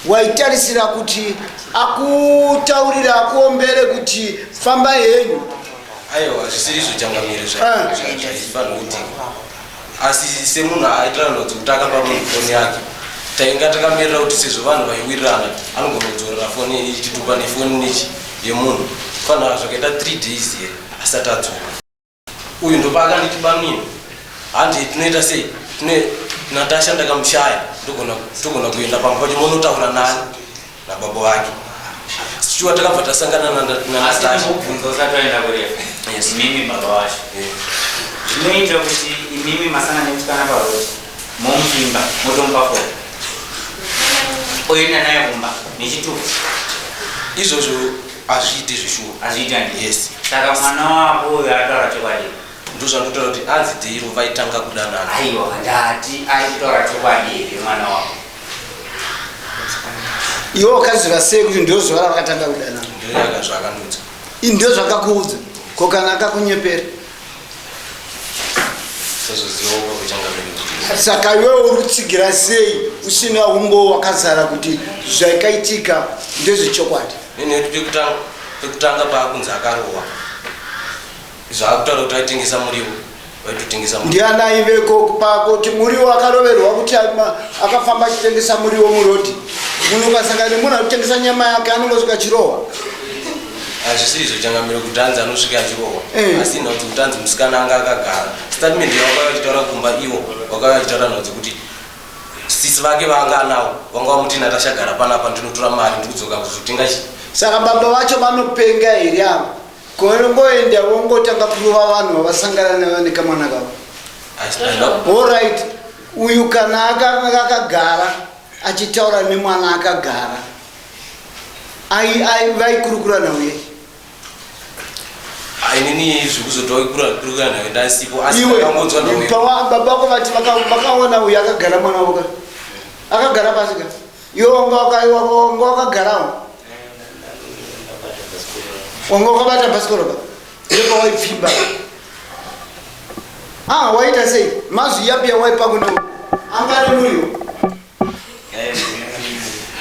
waitarisira kuti akutaurira akuombere kuti famba henyu aiwa zvisiri izvo changamire zvaifanira kuitika asi semunhu aitira nhodzi kuti akapa munhu foni yake tainga takamirira kuti sezvo vanhu vaiwirirana anogona kudzorera foni ichitupa nefoni nechi yemunhu fanira zvakaita 3 days here asati adzoka uyu ndopaakanditi bamnini handi tinoita sei tine natasha ndakamushaya togona kuenda pamba pacho monotaura nani nababa vake shuwa takabva tasangana nanatasha mubvunzo usati waenda kurefu yes. imimi baba vacho zvinoita yeah. kuti imimi masangana nemusikana paroti momupimba motomupa foni oenda naye kumba nechitupa izvozvo hazviite zveshuwa hazviite handi yes saka mwana wako uyo ataura chokwadi ndozvandotaura kuti anzi deiro vaitanga kudanana aiwa ndati ari kutaura chokwadi here mwana wako iwe wakaziva sei kuti ndio zuva ravakatanga kudanana ndozvakandiudza ndio zvakakuudza ko kana akakunyepera Saka iwewe uri kutsigira sei usina umbowo wakazara kuti zvakaitika ndezvechokwadi? Pekutanga paakunzi akarohwa zvaakutaura kuti aitengesa muriwo vaitotengesa ndiani aiveko pakuti muriwo akaroverwa kuti akafamba achitengesa muriwo murodhi munhu ukasangana nemunhu arikutengesa nyama yake anongosvika achirohwa Hazvisiri izvo changamire kuti anzi anosvika achirohwa eh. asi nhau dzekuti anzi musikana anga akagara statement yavakauya vachitaura kumba ivo vakauya vachitaura nhau dzekuti sisi vake vaanga anawo vanga vamuti natasha gara panapa ndinotora mari ndikudzoka kuzotenga chi saka baba vacho vanopenga here ava kongoenda vongotanga kurova vanhu vavasangana navo nekamwana kavo orit uyu kana akagara achitaura nemwana akagara Ai ai vaikurukura nhau yei? Inini zvekuzotokurukura nhau ndasipo asi Iwe ndakangonzwa nhau yei. pawa baba vako vati vakaona uyu akagara mwana wavo ka. Akagara pasi ka. Iwe wanga wanga wakagarawo. Wanga wakabata bhasikoro ka. Iwe pawaipfimba. Ah, waita sei? Mazwi yapi yawaipa kuno? Anga ari muriwo.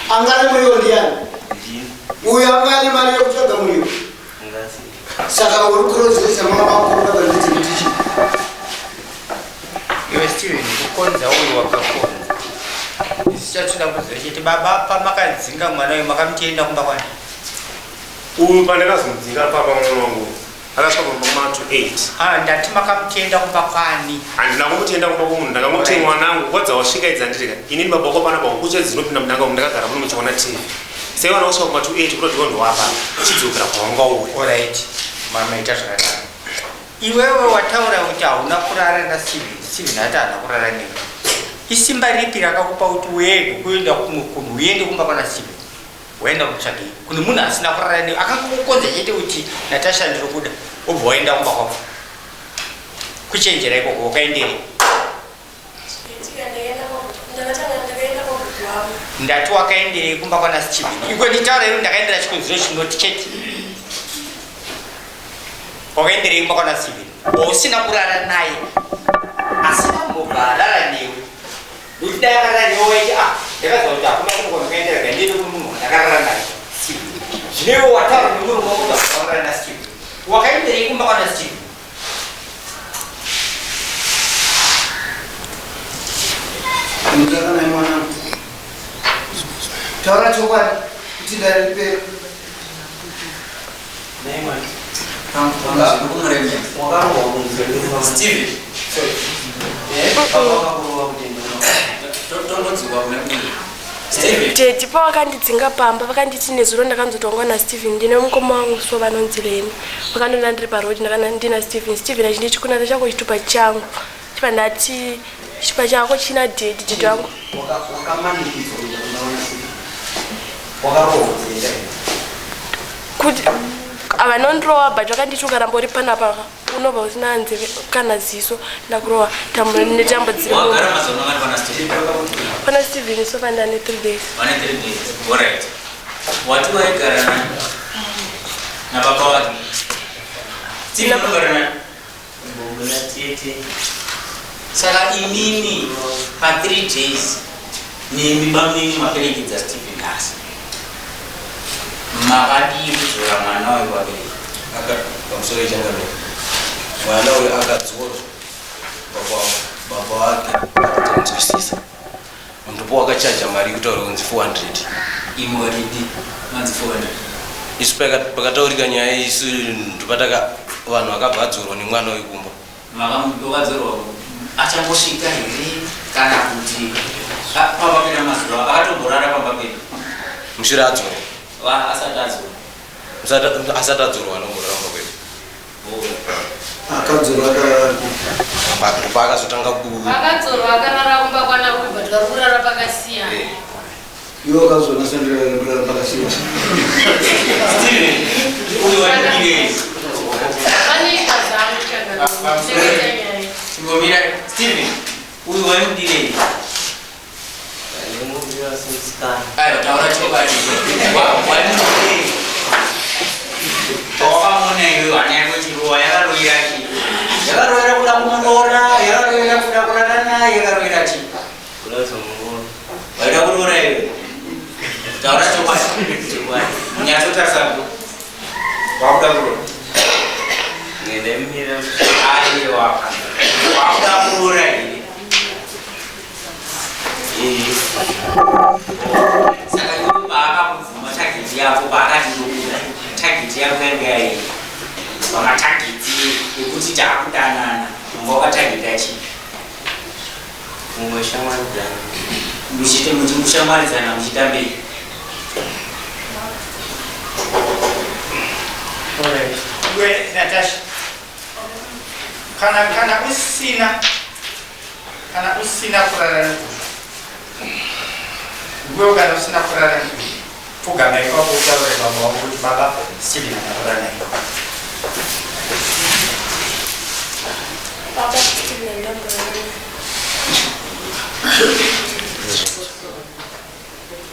Anga ane muriwo ndiani? Uyo anga ane mari yekutsvaga muriwo. Saka uri kurozesa mama vako kuda kuti chii? Iwe Steven, kukonza uyu wakakonza. Isu chatinoda kuziva chete baba pamakadzinga mwana uyu makamutienda kumba kwani? Uyu pandakazomudzinga papa mwana wangu akasvika pamba ma to 8. Ah, ndati makamutenda kumba kwani? Handina kumutenda kumba kwomunhu, ndakangokuti mwanangu kwadza wasvika idzi handitika inini baba wako panapa huku chedzi dzinopinda mudanga umu ndakagara muno muchiona TV. Sei wana kusvika kuma to 8 kutoti iwe ndowapa chidzokera kwawanga uri. Alright, mamaita zvakanaka. Iwewe wataura kuti hauna kurara naSteven, Steven ati haana kurara newe. Isimba ripi rakakupa kuti uende kuenda kumwe kunhu uende kumba kwana Steven? Waenda kutsvagei? Kune munhu asina kurara newe akangokukonza chete kuti Natasha ndiri kuda, wobva waenda kumba kwako. Kuchenjera ikoko wakaenderei? Ndati wakaenderei kumba kwana Steven? Ikwe nditaura iwe ndakaendera chikonzero chinoti chete. Wakaenderei kumba kwana Steven? Wausina kurara naye. Asina kumbobva arara newe. Nekuti dai akarara newe waiti ah ndakaziva kuti hakuna kumwe kwandakaendera rega ndiende kune munhu wandakarara naye Steven. Zvino iwe wataura nemurume wako kuti hauna kurara naSteven. Wakaenderei kumba kwana Steven? Unotaka naye mwanangu. Taura chokwadi kuti dare ripere. Tete pavakandidzinga pamba vakanditi nezuro ndakanzotongwa naSteven ndine mukoma wangu so vanonzi Leni vakandona ndiri paroad ndakana ndina Steven Steven achinditi kuna chako chitupa changu chibva ndati chitupa chako china daddy daddy wangu kuti vanondirowa but vakanditi ukaramba uri panapa unobva usina nzeve kana ziso ndakurowa tambo netambo dziri Wagara mazuva mangani pana Steven? Pana Steven so pandane 3 days. Pane 3 days. Alright. Wati waigara nani? Na baba wake. Steven unogara nani? Gogo natete. Saka imimi pa 3 days nemi bamnini maperekedza Stephen asi makadii kudzora mwana uyu vabereki? Pamusoro ichangamire mwana uyu akadzorwa baba wake akatanzwisisa ndipo wakachaja mari yekutaura kunzi 400 Imwe wakadii manzi 400 isu pakataurika nyaya isu ndopataka vanhu vakabva adzorwa nemwana uyu kumba. Wakadzorwa achangosvika here kana kuti papapera mazuva akatomborara pamba pedu? Mushure adzorwa. Asati adzorwa. Asati adzorwa anomborara pamba pedu. Akadzorwa akarara Ndopaakazotanga ku Akadzorwa akarara kumba kwana Wilbert vari kurara pakasiyana. Iwe wakazoona sendera kurara pakasiyana. Steven, uyu wandidii? Pane kazangu chakanyaya. Chingomira Steven, uyu waimudirei? Ndaimudirira semusikana. Aiwa, taura chokwadi. Waimudirei? Wakamuona iwe hana yako ichirowa yakaroira chii? Yakaroira kuda kumuroora, yakaroira kuda kurara naye, yakaroira chii? Kuda kuzomuroora. Waida kuroora iwe? Taura chokwadi. Chokwadi. Nyatsotarisa ku. Wakuda kuroora. Ndaimumirira. Aiwa. Wakuda kuroora here? Saka iwe paakakubvuma target yako paakati ndokuda target yako yanga yaii pamatageti ekuti taakudanana wanga wakatageta chii? Kungoshamwaridzana. Muchiite muchishamwaridzana muchitambei? Iwe Natasha, kana kana usina kana usina kurara nemunhu iwewe kana usina kurara nemunhu pfugama ipapo utaure baba wako kuti baba Steven andakurara naye. Baba Steven andamborara naye.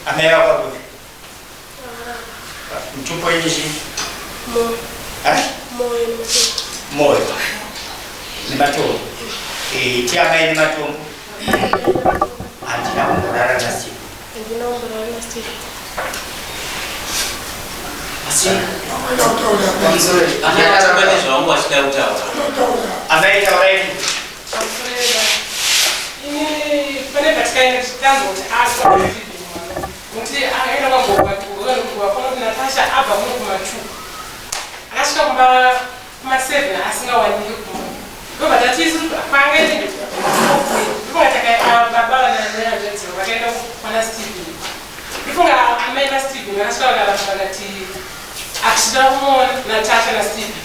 Amai vako vari kupi? Mutupo yenyu chii? Moyo. Eh? Moyo nematombo. Moyo nematombo. Eh, ti amai nematombo. Handina kumborara naSteve. Handina kumborara naSteve. Asi amai pane zvavangu vachida kutaura. Amai taurai. Ini pane patikaenda tichitanzwa kuti aswa Steven mwana. Nokuti akaenda kwamboka kuti Natasha abva kuno kumachu. Akasvika kumba kuma 7 asingawaniki kumba. Ndobva tati isu paangaende ndofunga takababa vanahanzvadzi vakaenda kwana Steven. Ndofunga amai vaSteven vakasvika vakaramba vakati hatina kumuona Natasha naSteven.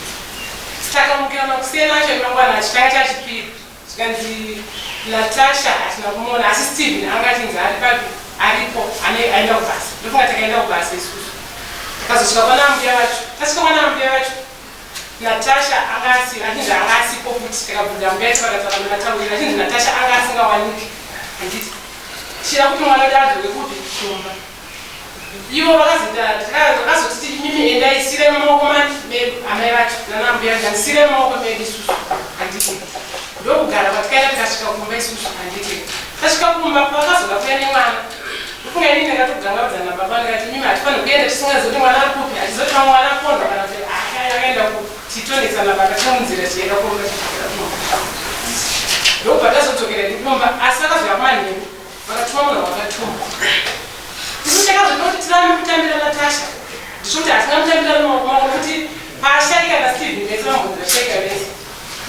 Takamukira makuseni acho emangwana achitanga chachipiri. Zvikanzi Natasha hatina kumuona asi Steven anga achinzi ari papi aripo ane aenda kubasa. Ndofunga takaenda kubasa isusu. Takazosvika kwana ambuya vacho. Tasvika kwana ambuya vacho Natasha anga asi achinzi anga asipo futi takabvunza ambuya vacho vakataura ndakataurira achinzi Natasha anga asingawaniki. Handiti tichida kuti mwana wedu adzoke kupi kumba. Ivo vakazoita vakazotiti imimi endai sirai mumaoko mani medu amai vacho nana ambuya vacho sirai mumaoko medu isusu handiti ndokugara kwatikaenda tikasvika kumba isusu handiti tasvika kumba pavakazoda kuya nemwana ndofunga inini ndakatogangaudza nababa ndikati imimi hatifaniri kuenda tisingazivi kuti mwana ari kupi hatizoti pamwe mwana akondwa kana kuti akaenda kupi titonetsana baba tiri munzira tichienda kumba tichidzokera kumba ndokubva tazodzokera kumba asi vakazouya kumanheru Vakatuma munhu wavakatuma. Isu takazoda kuti tirambe kutambira Natasha. Ndichoti hatina kutambira nemaoko mako nekuti paashaika naSteven vese vambonzi vashaika vese.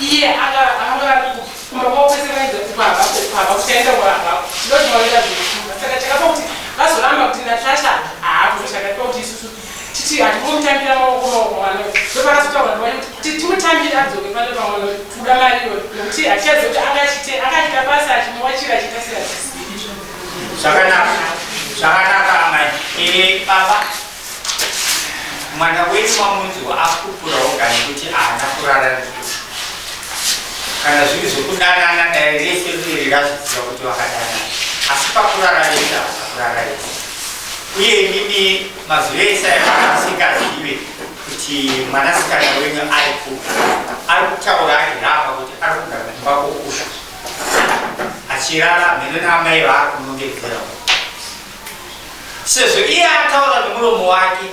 Iye anga anga ari kumba kwavo kwese vainzi kwabva kwabva kuchaenda kwabva. Ndoti vanoita zvekukumba. Saka chakapa kuti vazoramba kuti Natasha haapo chakapa kuti isusu titi hatingomutambira maoko maoko mwana uyu. Ndopakazotaura ndovanya kuti timutambire adzoke pano pamwana uyu. Kuda mari iyoyo nekuti hatichaziva kuti angachite akaita basa achimuwachira achiita sei hatizivi. Zvakanaka, zvakanaka amai. Eh, baba, mwana wenyu wamunzwa apupura oga nekuti haana kurara nekuti kana zviri zvekudanana dai rese riri razviziva kuti vakadanana asi pakurara vese havana kurara vese uye imimi mazuva ese aya asingazive kuti mwanasikana wenyu ari kupi ari kutaura ari rapa kuti ari kugara kumba kwokusha achirara mheno naamai vaari kunongedzera sezvo iye ataura nemuromo wake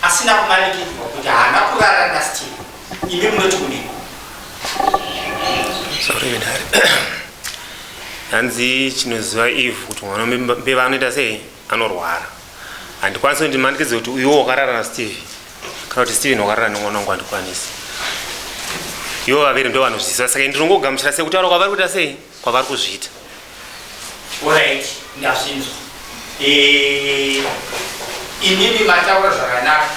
asina kumanikidzwa kuti haana kurara nasteve imi munoti kudini sorry vedare hanzi chinoziva ivhu kuti mwana mbeva anoita sei anorwara handikwanisi kuti ndimanikidze kuti iwe wakarara nasteve kana kuti steven wakarara nemwana wangu handikwanisi ivo vaviri ndo vanozviziva saka ndinongogamuchira sekutaura kwavari kuita sei kwavari kuzviita Alright, ndazvinzwa. Eh, imimi mataura zvakanaka.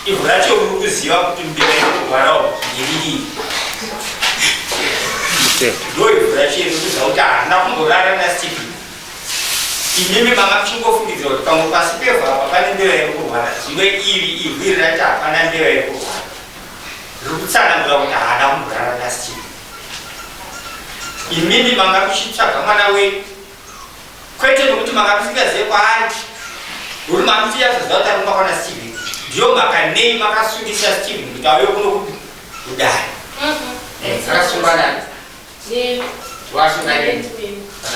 Ivhu racho muri kuziva kuti mbira yekurwarawo ndiririi. Ndo ivhu racho iri kuziva kuti haana kumborara naStephen. Imimi manga muchingofungidzira kuti pamwe pasi pevhu apa pane mbeva iri kurwara. Zvino iri ivhu iri racho hapana mbeva iri kurwara. Riri kutsanangura kuti haana kumborara naStephen. Imimi manga muchitsvaga mwana wenyu kwete nokuti manga musingazive kwaari uri mamuchinyatsoziva kuti ari kumba kwana Steven. Ndiyo mhaka nei makasungisa Steven kuti auye kuno kupi kudare. Akasungwa nani? Wasunga nini?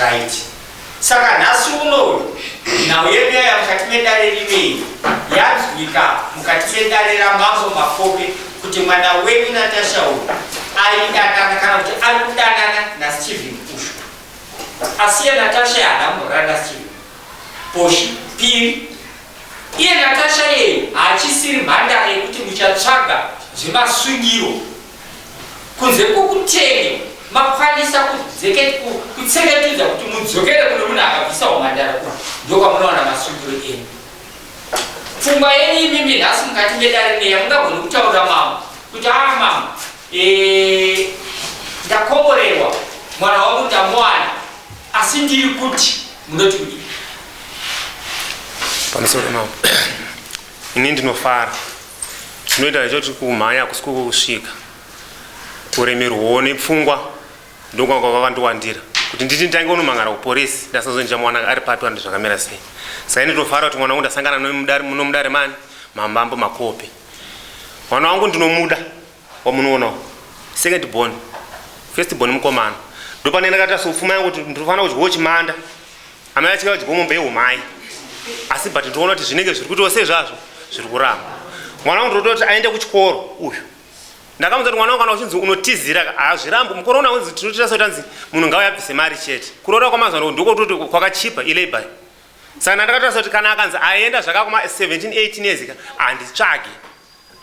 Right. Saka nhasi unoyu nhau yedu yaya mukati medare rinei yanzwika mukati medare ramambo Makope kuti mwana wenyu Natasha uyu aidanana kana kuti ari kudanana naSteven Ushu. Asi iye Natasha haana kumborara naSteven. Poshi piri iye Natasha iyeye haachisiri mhandara yekuti muchatsvaga zvemasungiro Kunze kwokutenge makwanisa kutseketudza kuti mudzokere kune munhu akabvisa umhandara uhu, ndokwamunowana masungiro enyu. Pfungwa yenyu imimi nhasi mukati medare neya mungagone kutaurira mambo kuti aa ah, mambo e, ndakomborerwa mwana wangu ndamuwana asi ndiri kuti munoti kudii? Pamusoro mambo, ini ndinofara Chinoita ndechekuti kumhanya hakusi kusvika kuremerwawo nepfungwa ndokwanga kwakandiwandira kuti nditi nditange kunomangara kuporisi ndasazonja mwana ari papi kana zvakamira sei saka ini ndinofara kuti mwana wangu ndasangana muno mudare mani mambambo makope mwana wangu ndinomuda wamunoonawo second born first born mukomana ndopane ndakati asopfuma yangu kuti ndinofanira kudyawo chimanda Amai vachika vadya mombe yehumai asi but ndinoona kuti zvinenge zviri kuitiwa sei zvazvo zviri kuramba mwana wangu ndinotoda kuti aende kuchikoro uyu ndakamudza kuti mwana wangu kana uchinzi unotizira hazvirambi mukore una unzi tinotoita sekuti anzi munhu ngauye abvise mari chete kuroora kwamazuva ano ndokototi kwakachipa ilabor saka ndandakatora sekuti kana akanzi aenda zvakakuma 17 18 years ka handitsvagi.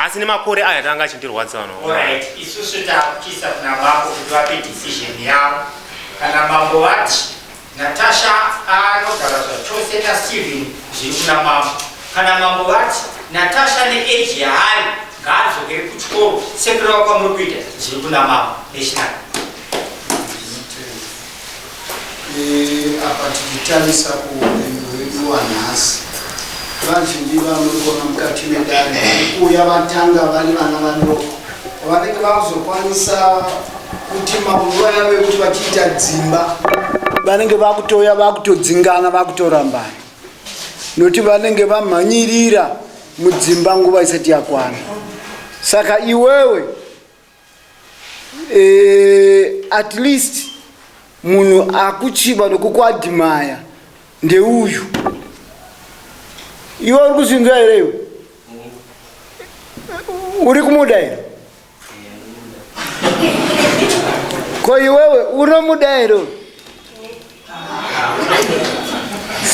Asi nemakore aya tanga achindirwadza vanhu. Alright, isusu takuchisa kuna mambo kuti vape decision yavo. Kana mambo vati Natasha anogara zvachose naSteven zviri kuna mambo. Kana mambo vati Natasha neage yaari ngaadzokere kuchikoro sekureva kwamuri kuita zviri kuna mambo nechinaka. Eh, apa tichitarisa kuupenyu hwedu hwanhasi vazhinji vamuri kuona mukati medare vari kuuya vatanga vari vana vadoko vanenge vakuzokwanisa kuti manguva yavo yekuti vachiita dzimba vanenge vakutouya vakutodzingana vakutorambana nokuti vanenge vamhanyirira mudzimba nguva isati yakwana saka iwewe e, at least munhu akuchiva nokukuadhimaya ndeuyu iwe uri kuzvinzwa here iwe uri kumuda here ko iwewe unomuda here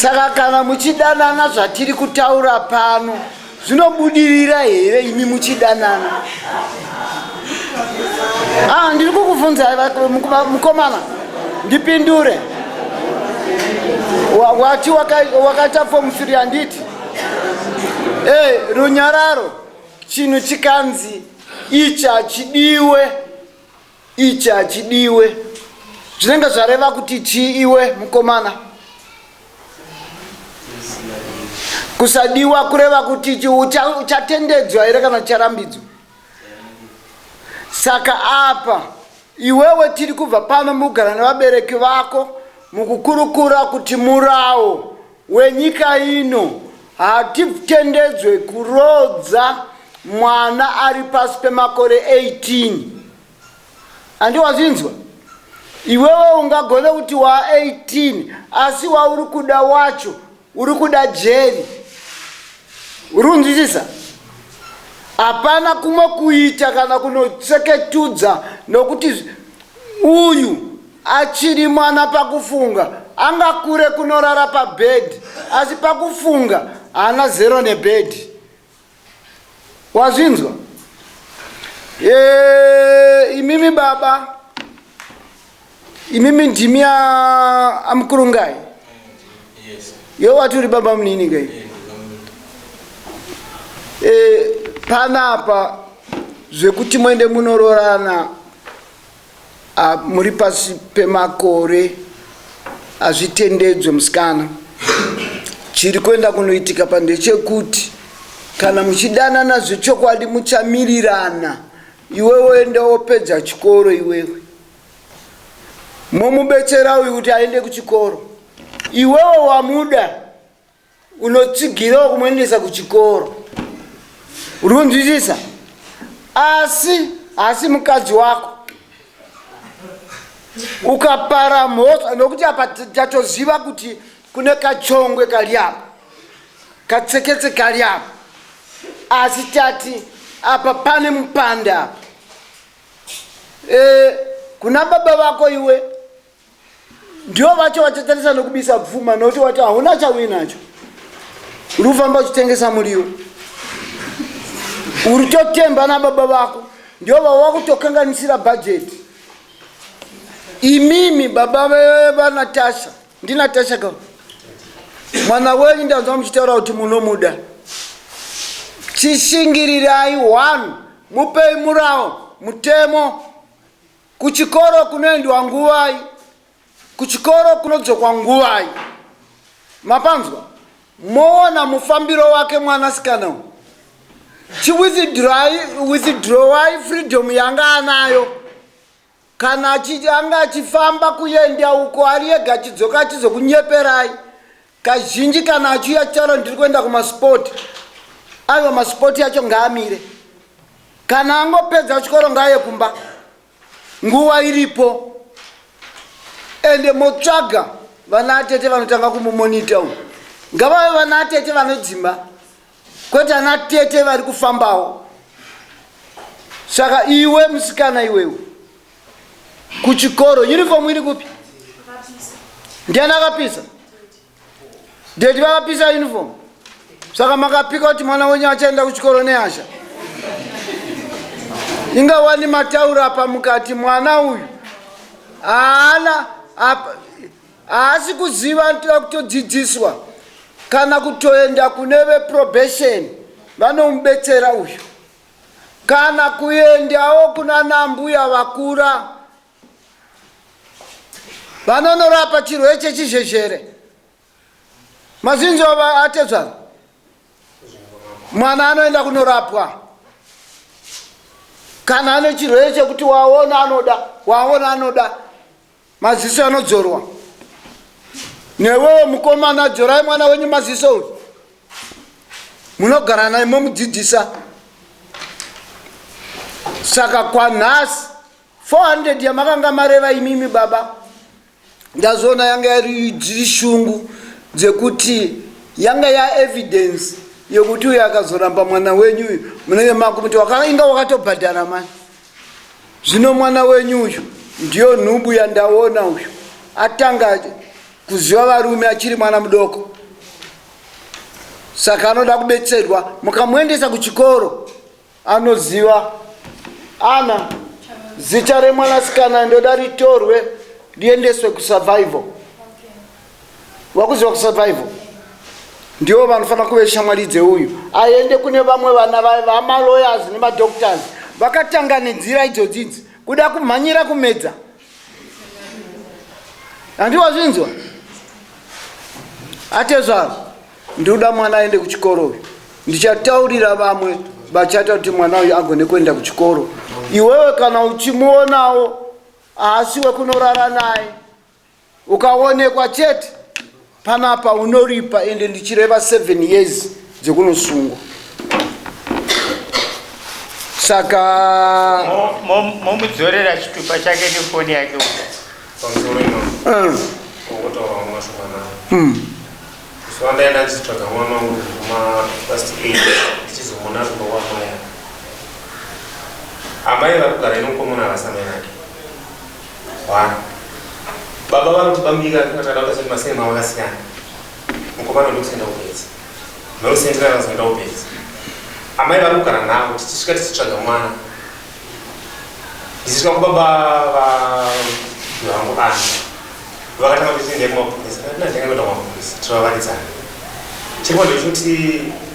saka kana muchidanana zvatiri kutaura pano zvinobudirira here imi muchidanana ah, ndiri kukubvunzai mukomana ndipindure wati wakaita fomu 3 handiti e runyararo chinhu chikanzi ichi hachidiwe ichi hachidiwe zvinenge zvareva kuti chii iwe mukomana kusadiwa kureva kuti uchatendedzwa here kana ucharambidzwa saka apa iwewe tiri kubva pano mugara nevabereki vako mukukurukura kuti murawo wenyika ino hatitendedzwe kuroodza mwana ari pasi pemakore 18 handi wazvinzwa iwewe ungagone kuti wa 18 asi wauri kuda wacho uri kuda jeri uri kunzwisisa hapana kumwe kuita kana kunotseketudza nokuti uyu Achiri mwana pakufunga angakure kunorara pabed asi pakufunga haana zero nebed. Wazvinzwa? E, imimi baba imimi ndimi amukurungai Yes. Yo wati uri baba munini kai? E, panapa zvekuti muende munororana Ah, muri pasi pemakore hazvitendedzwe musikana chiri kuenda kunoitika pa ndechekuti kana muchidanana zvechokwadi muchamirirana iwewe enda wopedza chikoro iwewe momubetsera uyu kuti aende kuchikoro iwewe wamuda unotsigirawo kumuendesa kuchikoro uri kunzwisisa asi asi mukadzi wako ukapara mhosva nokuti apa tatoziva kuti kune kachongwe kari apa katseketse kari apa asi tati apa pane mupanda apa e, kuna baba vako iwe Ndivo vacho vachatarisa nokubisa pfuma nokuti wati hauna chauinacho. Uri kufamba uchitengesa muriwo. Uri totemba nababa vako. Ndivo vava kutokanganisira bhajeti. Imimi baba vaNatasha, ndiNatasha ka? Mwana wenyu ndanzwa muchitaura kuti munomuda. Chishingirirai one, mupei murawo, mutemo Kuchikoro kunoendwa nguvai? Kuchikoro kunodzokwa nguvai? Mapanzwa? Moona mufambiro wake mwanasikana uyu. Chiwithdrawai freedom yanga anayo. Kana anga achifamba kuenda uko ari ega achidzoka achizokunyeperai. Kazhinji kana achiuya achitaura ndiri kuenda kumasport. Aiwa masport yacho ngaamire. Kana angopedza chikoro ngaaye kumba nguva iripo ende motsvaga vana atete vanotanga kumumonita uyu ngavave vana atete vanodzimba kwete ana tete vari kufambawo saka iwe musikana iwewe kuchikoro uniform iri kupi ndiani akapisa Daddy vakapisa uniform. Saka makapika kuti mwana wenyu achaenda kuchikoro nehasha. Inga wani mataura apa mukati mwana uyu haana haasi kuziva anotoda kutodzidziswa kana kutoenda kune veprobation vanomubetsera uyu kana kuendawo kuna nambuya vakura vanonorapa chirwere chechizhezhere mazinzwa atezvara mwana anoenda kunorapwa kana ane chirwere chekuti waona anoda waona anoda maziso anodzorwa newewo mukomana dzorai mwana wenyu maziso uyu munogara naye momudzidzisa saka kwanhasi 400 yamakanga mareva imimi baba ndazoona yanga yari dziri shungu dzekuti yanga yaevidence yekuti uyo akazoramba mwana wenyu uyu munenge makumuti inga wakatobhadhara mani zvino mwana wenyu uyu ndiyo nhubu yandaona uyu atanga kuziva varume achiri mwana mudoko saka anoda kubetserwa mukamuendesa kuchikoro Anoziva Ana zita remwanasikana ndoda ritorwe riendeswe kusurvival. Wakuziva kusurvival? Ndivo vanofanira kuve shamwari dzeuyu. Aende kune vamwe vana vamalawyers nemadoctors vakatanga nenzira idzodzi idzi kuda kumhanyira kumedza. Handiwazvinzwa? Atezvaro. Ndinoda mwana aende kuchikoro uyu. Ndichataurira vamwe vachaita kuti mwana uyu agone kuenda kuchikoro. Iwewe kana uchimuonawo haasi wekunorara naye. Ukaonekwa chete panapa unoripa ende ndichireva 7 years dzekunosungwa. Saka momudzorera chitupa chake nefoni yake. Pamusoro ino. Okotaura mashomanana. So ndaenda ndichitsvaga mwana wangu kuma past 8 ndichizomuona ari kumba kwamai ava. Amai vari kugara ino mukomana havasi amai vake. One. Baba vari kuti bambika vakada kuita sekuti masene mavo akasiyana. Mukomana ndokusenda kupedza. Ndokusendera vazoenda kupedza. Amai vari kugara navo tichisvika tichitsvaga mwana. Ndichisvika kubaba vangu ana vakatanga kuti ndeye kumapurisa ndinatanga kuenda kumapurisa tinovavaridzana chiriko ndechekuti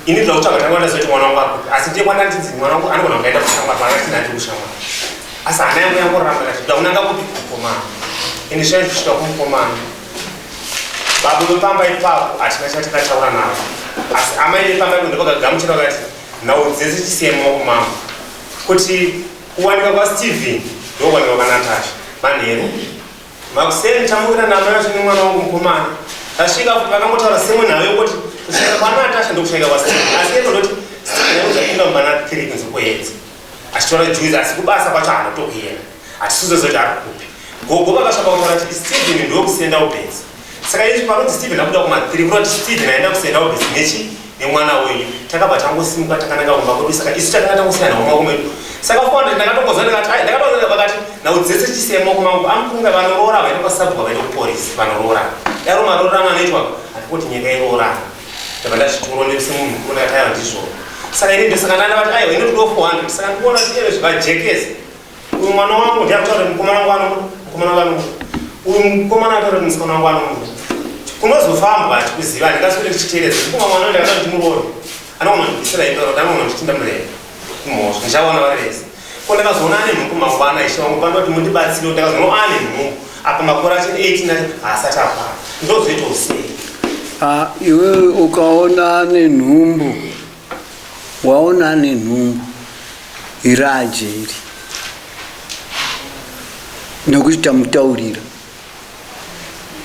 ini ndinoda kutsvaga tanga ndaziva kuti mwana wangu akupi asi ndiye kwandandinzi mwana wangu anogona kungaenda kushamwari mwana achiti ndandi kushamwari asi hana yangu yangoramba ndati ndoda kunanga kupi kumukomana ini zvai kusvika kumukomana baba vepamba ipapo hatina chatakataura navo asi amai vepamba ipo ndovakagamuchira vakati nhau dzese chisiye mumaoko mangu kuti kuwanikwa kwaSteven ndokuwanikwa kwaNatasha manheru makuseni tamukira namai vacho nemwana wangu mukomana tasvika futi vakangotaura semwe nhau yokuti kushaika kwaNatasha ndokushaika kwaSteven asi iye ndoti Steven aizopinda mumba na 3 kunze kuedza achitora juice asi kubasa kwacho haana kutokuenda hatisizoziva kuti ari kupi gogo vakasvika kutaura kuti Steven ndokusenda upenzi saka izvi panonzi Steven abuda kuma 3 kureva kuti Steven aenda kusenda upenzi nechi nemwana wenyu takabva tangosimuka takananga kumba kwedu saka isu takanga tangosiyana nemaoko medu saka fona ndakatongoziva ndikati ai ndakatoziva vakati nhau dzese chisiya maoko mangu amukunga vanoroora vaenda kwasabhuka vaenda kuporisi vanoroora daro maroorano anoitwa handikoti nyika iroorana ndabva ndazvitora nesemunhu mukuru ndakati aiwa ndizvo saka ini ndosaka ndanda vati aiwa ini ndikuda 400 saka ndikuona kuti iye zvivajekese uyu mwana wangu ndiye akutaura kuti mukomana wangu anomuda mukomana wangu anomuda uyu mukomana ataura kuti musikana wangu anomuda kunozofambwa hatikuziva handingaswere ndichiteereza ndikuma mwana ndakada kuti muroore anogona kundibvisira imba kuti anogona kunditi ndamureva kumhosva ndichaona vari vese ko ndakazoona ane nhumbu mangwana ishe wangu pandoti mundibatsire ndakazoona ane nhumbu apa makore acho 18 acho haasati akwana ndozoitawo sei ah, iwewe ukaona ane nhumbu waona ane nhumbu irajeri nekuti tamutaurira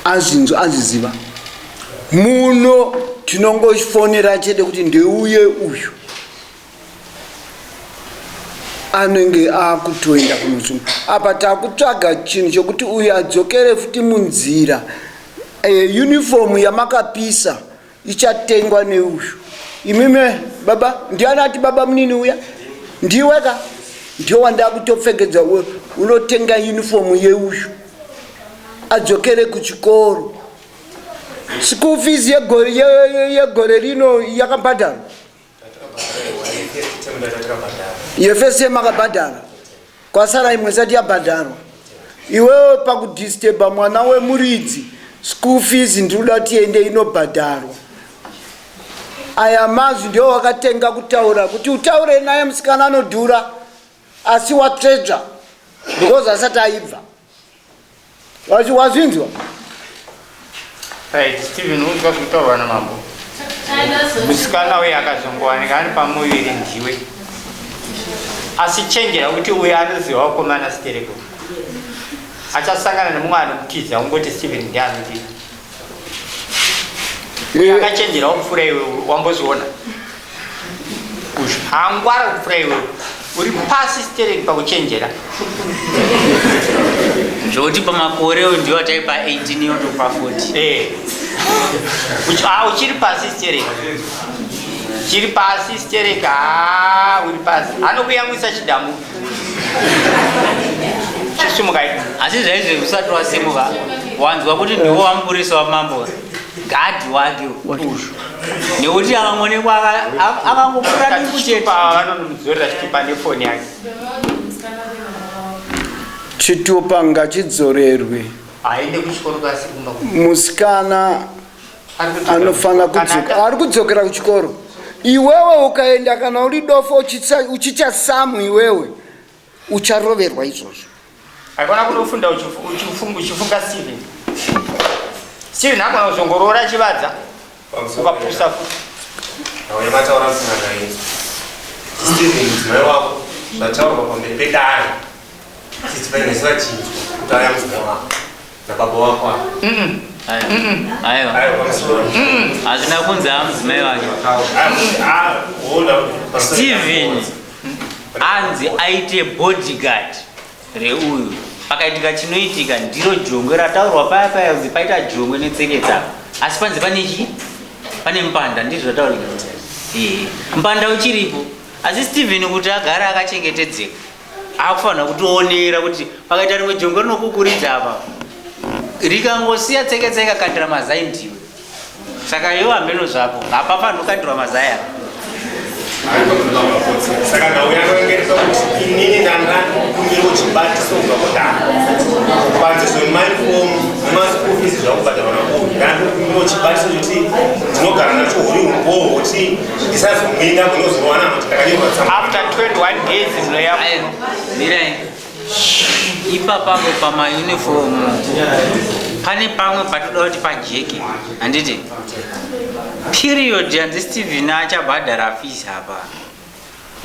azvinzwa azviziva muno tinongofonera chete kuti ndeuye uyu anenge akutoenda kunosunga apa takutsvaga chinhu chekuti uyu adzokere futi munzira e, uniform yamakapisa ichatengwa neuyu imime baba ndiani ati baba munini uya ndiweka ndiyo wandakutopfekedza unotenga uniform yeuyu adzokere kuchikoro school fees yegore yegore rino yakabhadharwa yefesi yemakabhadhara. Kwasara imwe isati yabhadharwa. Iwewe pakudisturba mwana wemuridzi, school fees ndinoda kuti ende inobhadharwa. Aya mazwi ndiwo wakatenga kutaura kuti utaure naye musikana anodhura asi watsvedzva because asati aibva. Wazvinzwa? Right, Steven unzwa zvinotaurwa namambo. Musikana uyu akazongowanika ari pamuviri ndiwe. Asi chenjera kuti uyu anoziva wakomana stereko. Achasangana nemumwe anomutiza ungoti Steven ndiye anotiza. Uyu akachenjera kupfuura iwe wambozviona. Uyu angwara kupfuura iwe. Uri pasi stereki pakuchenjera. Zvekuti pamakore uyu ndiwo ataipa 18 yotopa 40. Eh. Uchiri pasi stereki. Chiri pasi stereki. Ah, uri pasi. Anokuyamwisa chidhamu. Chisimukai. Asi zvaizve usati wasimuka wanzwa kuti ndiwo wamupurisa wamambo gadhi wake uyu. Nekuti akangonekwa akangopfuura duku chete. Vanomudzorera chitupa nefoni yake. Chitupa ngachidzorerwe. Aende kuchikoro kasi kumba. Musikana anofanira kudzoka ari kudzokera kuchikoro iwewe ukaenda kana uri dofo uchicha samu iwewe ucharoverwa izvozvo aikona kunofunda uchifunga Steven Steven akona kuzongoroora chivadza ukapusa futi mataura musina Steven mudzimai wako zvataurwa pamberi pedare tichivainesi vachinzwa kuti auya mudzimai wako nababa wako ava Aiwa. Hazvina kunzi amudzimai wake. Steven anzi aite bodyguard reuyu. Pakaitika chinoitika ndiro jongwe rataurwa paya paya kunzi paita jongwe netseketsa. Asi panzi pane chii? Pane mupanda ndizvo zvataurika. Eh, mupanda uchiripo. Asi Steven kuti agare akachengetedzeka. Akufanira kutoonera kuti pakaita rimwe jongwe rinokukuridza apa rikangosiya tseke tseke kandira mazai ndiwe saka iwe hameno zvako hapafaniri kukandirwa mazai apa saka nhau yakaengeresa kuti inini ndanga kumbiro chibatiso kubva kudaro panze zvemaifomu nemaschool fees zvakubhadharwa nakuyu ndandikumbiro chibatiso chekuti ndinogara nacho huri umbowo kuti ndisazomwinda munozowana kuti ndakanyorwa tsamba after 21 days munoya mirai ipapapo pamaunifomu pane pamwe patoda kuti pajeke handiti period yanzi Steven achabhadhara fees apa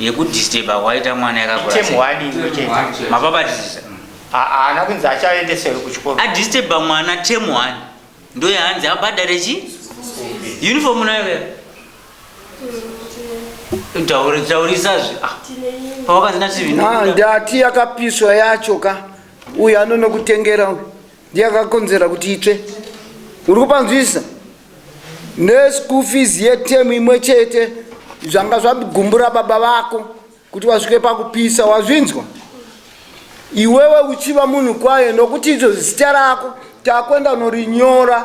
yekudisturba kwaita mwana yakakura Term one imwe chete. mapabatisisa haana kunzi achaendeserwe kuchikoro adisturba mwana term one ndo yaanzi abhadhare chi uniform nayo taurisazve pawakanzi naSteven Ah, ndati yakapiswa yacho ka uyu anonokutengera uyu ndiye akakonzera kuti itsve uri kupanzwisa neschool fees yetemu imwe chete zvanga zvagumbura baba vako kuti vasvike pakupisa wazvinzwa iwewe uchiva munhu kwaye nokuti izvo zita rako takwenda unorinyora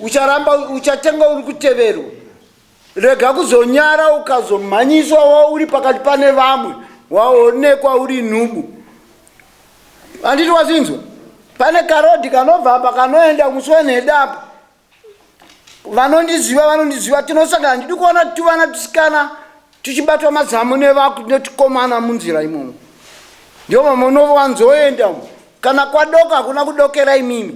ucharamba uchatenga uri kuteverwa rega kuzonyara ukazomhanyiswa wa uri pakati pane vamwe waonekwa uri nhubu handiti wazvinzwa pane karodhi kanobva apa kanoenda musi wenheda apa vanondiziva vanondiziva tinosangana ndidi kuona tuvana tusikana tuchibatwa mazamu netukomana munzira imomo ndio mamunowanzoenda kana kwadoka hakuna kudokera imimi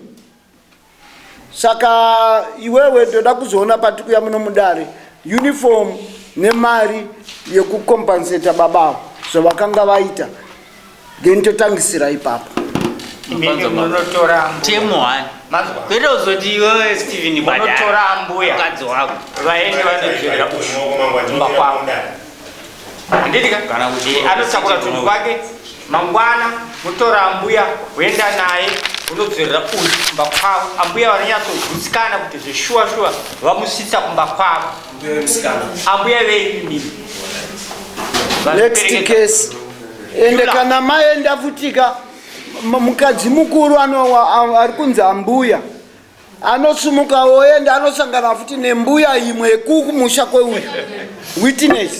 saka iwewe ndoda kuzoona patikuya muno mudare uniform nemari yekukompensata babavo zvavakanga vaita then totangisira ipapo term one kwete kuzoti iwewe Steven munotora ambuya mukadzi wako vaende vanodzorera kumba kwavo handiti ka anotakura tunhu kwake mangwana mutora ambuya woenda naye unodzorera uyu kumba kwavo ambuya vanonyatsogutsikana kuti zveshuwa shuwa vamusvitsa kumba kwavo ambuya veimimi next case ende kana maenda futika mukadzi mukuru ari kunzi ambuya anosumuka oenda anosangana futi nembuya imwe yekukumusha kweuyu witness